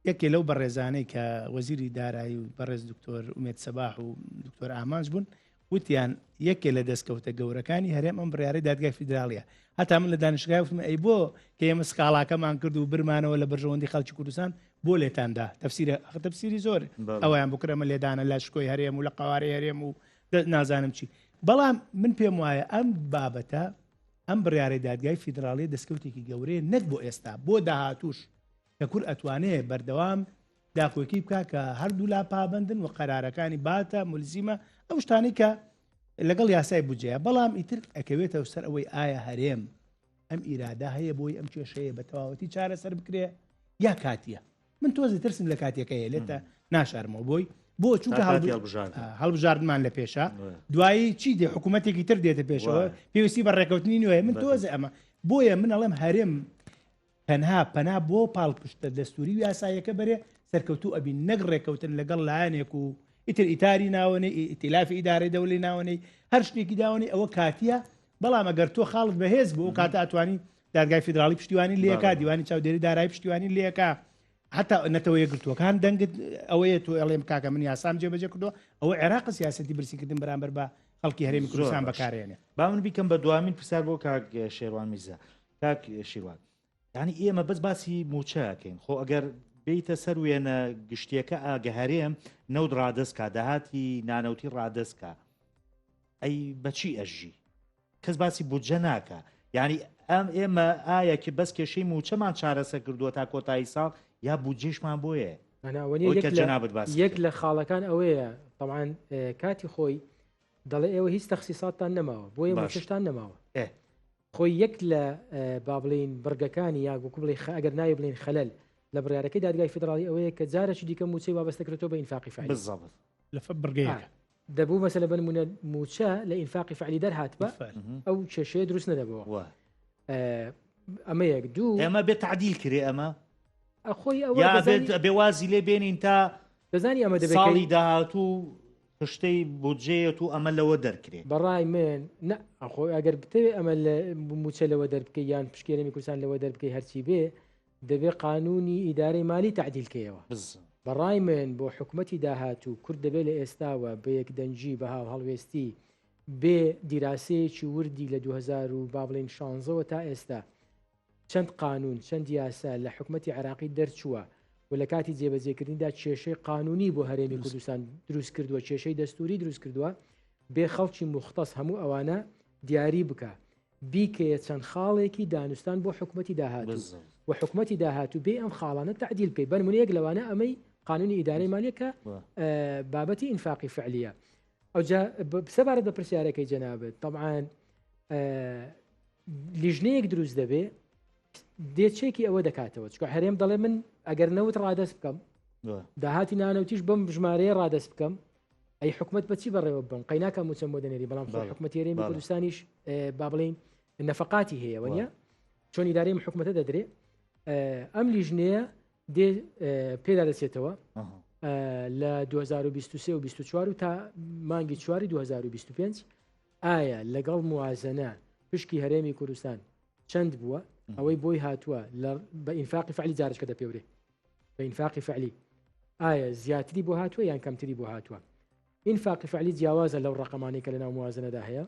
یەکێ لەو بەڕێزانەی کە وەزیری دارایی و بەڕێز دکتۆر ئومێد سەباح و دکتۆر ئامانج بوون وتیان یەکێ لە دەستکەوتە گەورەکانی هەرێم ئەم بڕیارەی دادگای فیدراڵیە هەتا من لە دانیشتگای وتم ئەی بۆ کە ئێمە سکاڵاکەمان کرد و برمانەوە لە بەرژەوەندی خەڵکی کوردستان بۆ لێتاندا تەفسیرە تەفسیری زۆر ئەویان بکرەمە لێدانە لە شکۆی هەرێم و لە قوارەی هەرێم و نازانم چی بەڵام من پێم وایە ئەم بابەتە ئەم بڕیارەی دادگای فیدراڵیە دەستکەوتێکی گەورەیە نەک بۆ ئێستا بۆ داهاتووش کە کورد ئەتوانێ بەردەوام داکۆکی بکا کە هەردوولا پابەندن و قەرارەکانی باتە ملزیمە ئەو شتانەی کە لەگەڵ یاسای بودجەیە بەڵام ئیتر ئەکەوێتەوە سەر ئەوەی ئایا هەرێم ئەم ئیرادە هەیە بۆی ئەم کێشەیە بە تەواوەتی چارەسەر بکرێ یا کاتیە من تۆزی ترسم لە کاتیەکە هەیە لێتە ناشارمەوە بۆی بۆ چونکە هەڵبژاردنمان لە پێشە دوایی چی دێ حکوومەتێکی تر دێتە پێشەوە پێویستی بە ڕێکەوتنی نوێ من تۆزە ئەمە بۆیە من ئەڵێم هەرێم تەنها پەنا بۆ پاڵپشتە دەستوری و یاساییەکە بەرێ سەرکەوتوو ئەبین نەک ڕێکەوتن لەگەڵ لایەنێک و ئیتر ئیتاری ناوەنەی ئیتیلافی ئیدارەی دەولی ناوەنەی هەر شتێکی داوەنەی ئەوە کاتیە بەڵام ئەگەر تۆ خاڵت بەهێز بوو ئەو کاتە ئەتوانی دادگای فیدراڵی پشتیوانی لێکا دیوانی چاودێری دارایی پشتیوانی لێکا حتا نەتەوە یەکگرتووەکان دەنگت ئەوەیە تۆ ئەڵێم کاکە من یاسام جێبەجێ کردووە ئەوە عێراق سیاسەتی برسیکردن بەرامبەر بە خەڵکی هەرێمی کوردستان بەکارێنێ با من بیکەم بە دوامین پرسیار بۆ کاک شێروان میرزا کاک شیروان یعنی ئێمە بەس باسی موچەکەین خۆ ئەگەر بیتە سەر وێنە گشتیەکە ئاگە هەرێم نەوت ڕادەستکا داهاتی نانەوتی ڕادەستکا ئەی بەچی ئەژی کەس باسی بودجە ناکا یعنی ئەم ئێمە ئایا کە بەس کێشەی موچەمان چارەسە کردووە تا کۆتایی ساڵ یا بودجەشمان بۆیە یەک لە خاڵەکان ئەوەیە طبعا کاتی خۆی دەڵێ ئێوە هیچ تەخسیساتتان نەماوە بۆیە موچەشتان نەماوە خۆی یەک لە با بڵین بڕگەکانی یا گوکو بڵێ ئەگەر ناوی بڵین خەلەل لە بڕیارەکەی دادگای فیدراڵی ئەوەیە کە جارێکی دیکە موچەی وابەستە کرێتەوە بە ئینفاقی فعلی بالضبط لە بڕگەیەکە دەبوو مەسەلە بنمونە موچە لە ئینفاقی فعلی دەرهاتبە ئەو کێشەیە دروست نەدەبەوە ئەمە یەک دوو ئێمە بێ تعدیل کرێ ئەمە خۆی ئەوە بێ وازی لێ بێنین تا دەزانی ئەمە دەبێت ساڵی داهاتوو. خشتەی بودجەیەت و ئەمە لەوە دەرکرێ. بەڕای من نا، خۆ ئەگەر بتەوێ ئەمە لە مووچە لەوە دەربکەی یان پشکی هەرێمی کوردستان لەوە دەربکەی هەرچی بێ دەبێ قانوونی ئیدارەی مالی تەعدیل کەیەوە. بەڕای من بۆ حکومەتی داهاتوو کورد دەبێ لە ئێستاوە بە یەکدەنگی بە هاوهەڵوێستی بێ دیراسەیەکی وردی لە 2000 و با بڵێین شانزەوە تا ئێستا چەند قانوون، چەند یاسا لە حکومەتی عێراقی دەرچووە و لە کاتی جێبەجێکردنیدا کێشەی قانوونی بۆ هەرێمی کوردستان دروست کردووە، کێشەی دەستووری دروست کردووە، بێ خەڵکی موختەس هەموو ئەوانە دیاری بکا، بیکەیە چەند خاڵێکی دانوستان بۆ حکومەتی داهاتوو و حکومەتی داهاتوو بێ ئەم خاڵانە تەعدیل بکەی. بە نموونە یەک لەوانە ئەمەی قانوونی ئیدارەی مالیە کە بابەتی ئینفاقی فعلیە. ئەوجا سەبارەت بە پرسیارەکەی جەنابت، تەبعەن لیژنەیەک دروست دەبێ دێ چێکی ئەوە دەکاتەوە چکە هەرێم دەڵێ من ئەگەر نەوت ڕادەست بکەم داهاتی نانەوتیش بەم ژمارەیە ڕادەست بکەم ئەی حکومت بەچی بەڕێوە بم قەیناکە موچەم بۆ دەنێری بەڵام خۆ حکومەت هەرێمی کوردستانیش با بڵین نەفقاتی هەیە وەنیە چۆن ئیدارەی حکومەتە دەدرێ ئەم لیژنەیە دێ پێدا دەچێتەوە لە 2023 و 24 و تا مانگی چواری 2025 ئایا لەگەڵ موازنە پشکی هەرێمی کوردستان چەند بووە ئەوەی بۆی هاتووە بە ئینفاقی فعلی جارشکە دەپێورێ بە ئینفاقی فعلی ئایا زیاتری بۆ هاتووە یان کەمتری بۆ هاتووە ئینفاقی فعلی جیاوازە لەو ڕقەمانەی کە لە ناو موازنەدا هەیە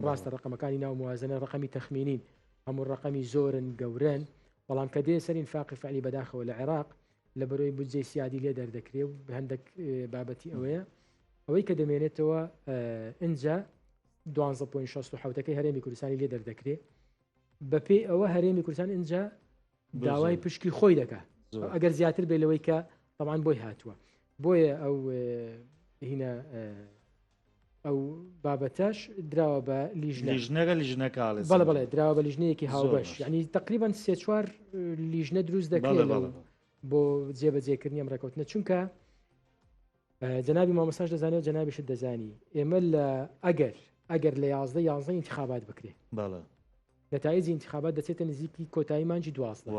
ڕاستە ڕقەمەکانی ناو موازنە ڕقەمی تەخمینین هەموو ڕقەمی زۆرن گەورن بەڵام کە دێ سەر ئینفاقی فعلی بەداخەوە لە عێراق لە بەرۆی بودجەی سیادی لێ دەردەکرێ و هەندێک بابەتی ئەوەیە ئەوەی کە دەمێنێتەوە ئینجا 12.67ەکەی هەرێمی کوردستانی لێ دەردەکرێ بەپێی ئەوە هەرێمی کوردستان ئینجا داوای پشکی خۆی دەکا ئەگەر زیاتر بێ لەوەی کە طبعاان بۆی هاتووە بۆیە ئەو هینە ئەو بابەتەش دراوە بە لیژنەکە لیژنەکە بەڵێ بەڵێ دراوە بە لیژنەیەکی هاوبەش یعنی تقریبان سێ چوار لیژنە دروست دەکرێت بۆ جێبەجێکردنی ئەم ڕێکەوتنە چونکە جەنابی مامۆستاش دەزانێت و جەنابیشت دەزانی ئێمە لە ئەگەر ئەگەر لە 11 11 انتخابات بکرێ بەڵێ نەتایجی انتخابات دەچێتە نزیکی کۆتایی مانگی 12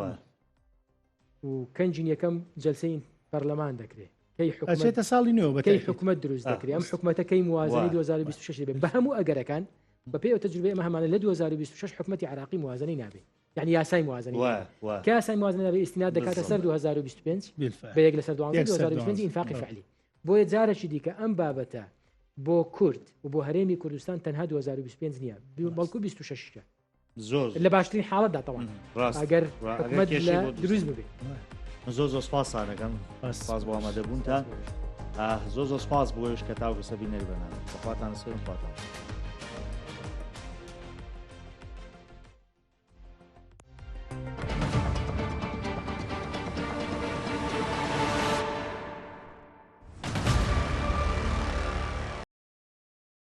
و کەنجین یەکەم جلسەی پەرلەمان دەکرێت کەی حکومەتە ساڵی نوێ بە کەی حکومەت دروست دەکرێت ئەم حکومەتەکەی موازنی 2026 دەبێت بە هەموو ئەگەرەکان بە پێی ئەو تەجروبەی ئەمە هەمانە لە 2026 حکومەتی عراقی موازنەی نابێت یعنی یاسای موازنەی کە یاسای موازنە نابێت ئیستناد دەکاتە سەر 2025 بە یەک لەسەر 12 2025 ئینفاقی فعلی بۆیە جارێکی دیکە ئەم بابەتە بۆ کورد و بۆ هەرێمی کوردستان تەنها 2025 نییە بەڵکو 26 زۆر لە باشترین حاڵەتدا تەوان ئەگەر حکومەت دروست ببێت زۆر زۆر سپاسانەکەم سپاس بۆ ئامادەبوونتان زۆر زۆر سپاس بۆ ئێوەش کە تاوەکو سەبی نەری بەرنامە بەخواتان سپێرم خواتان.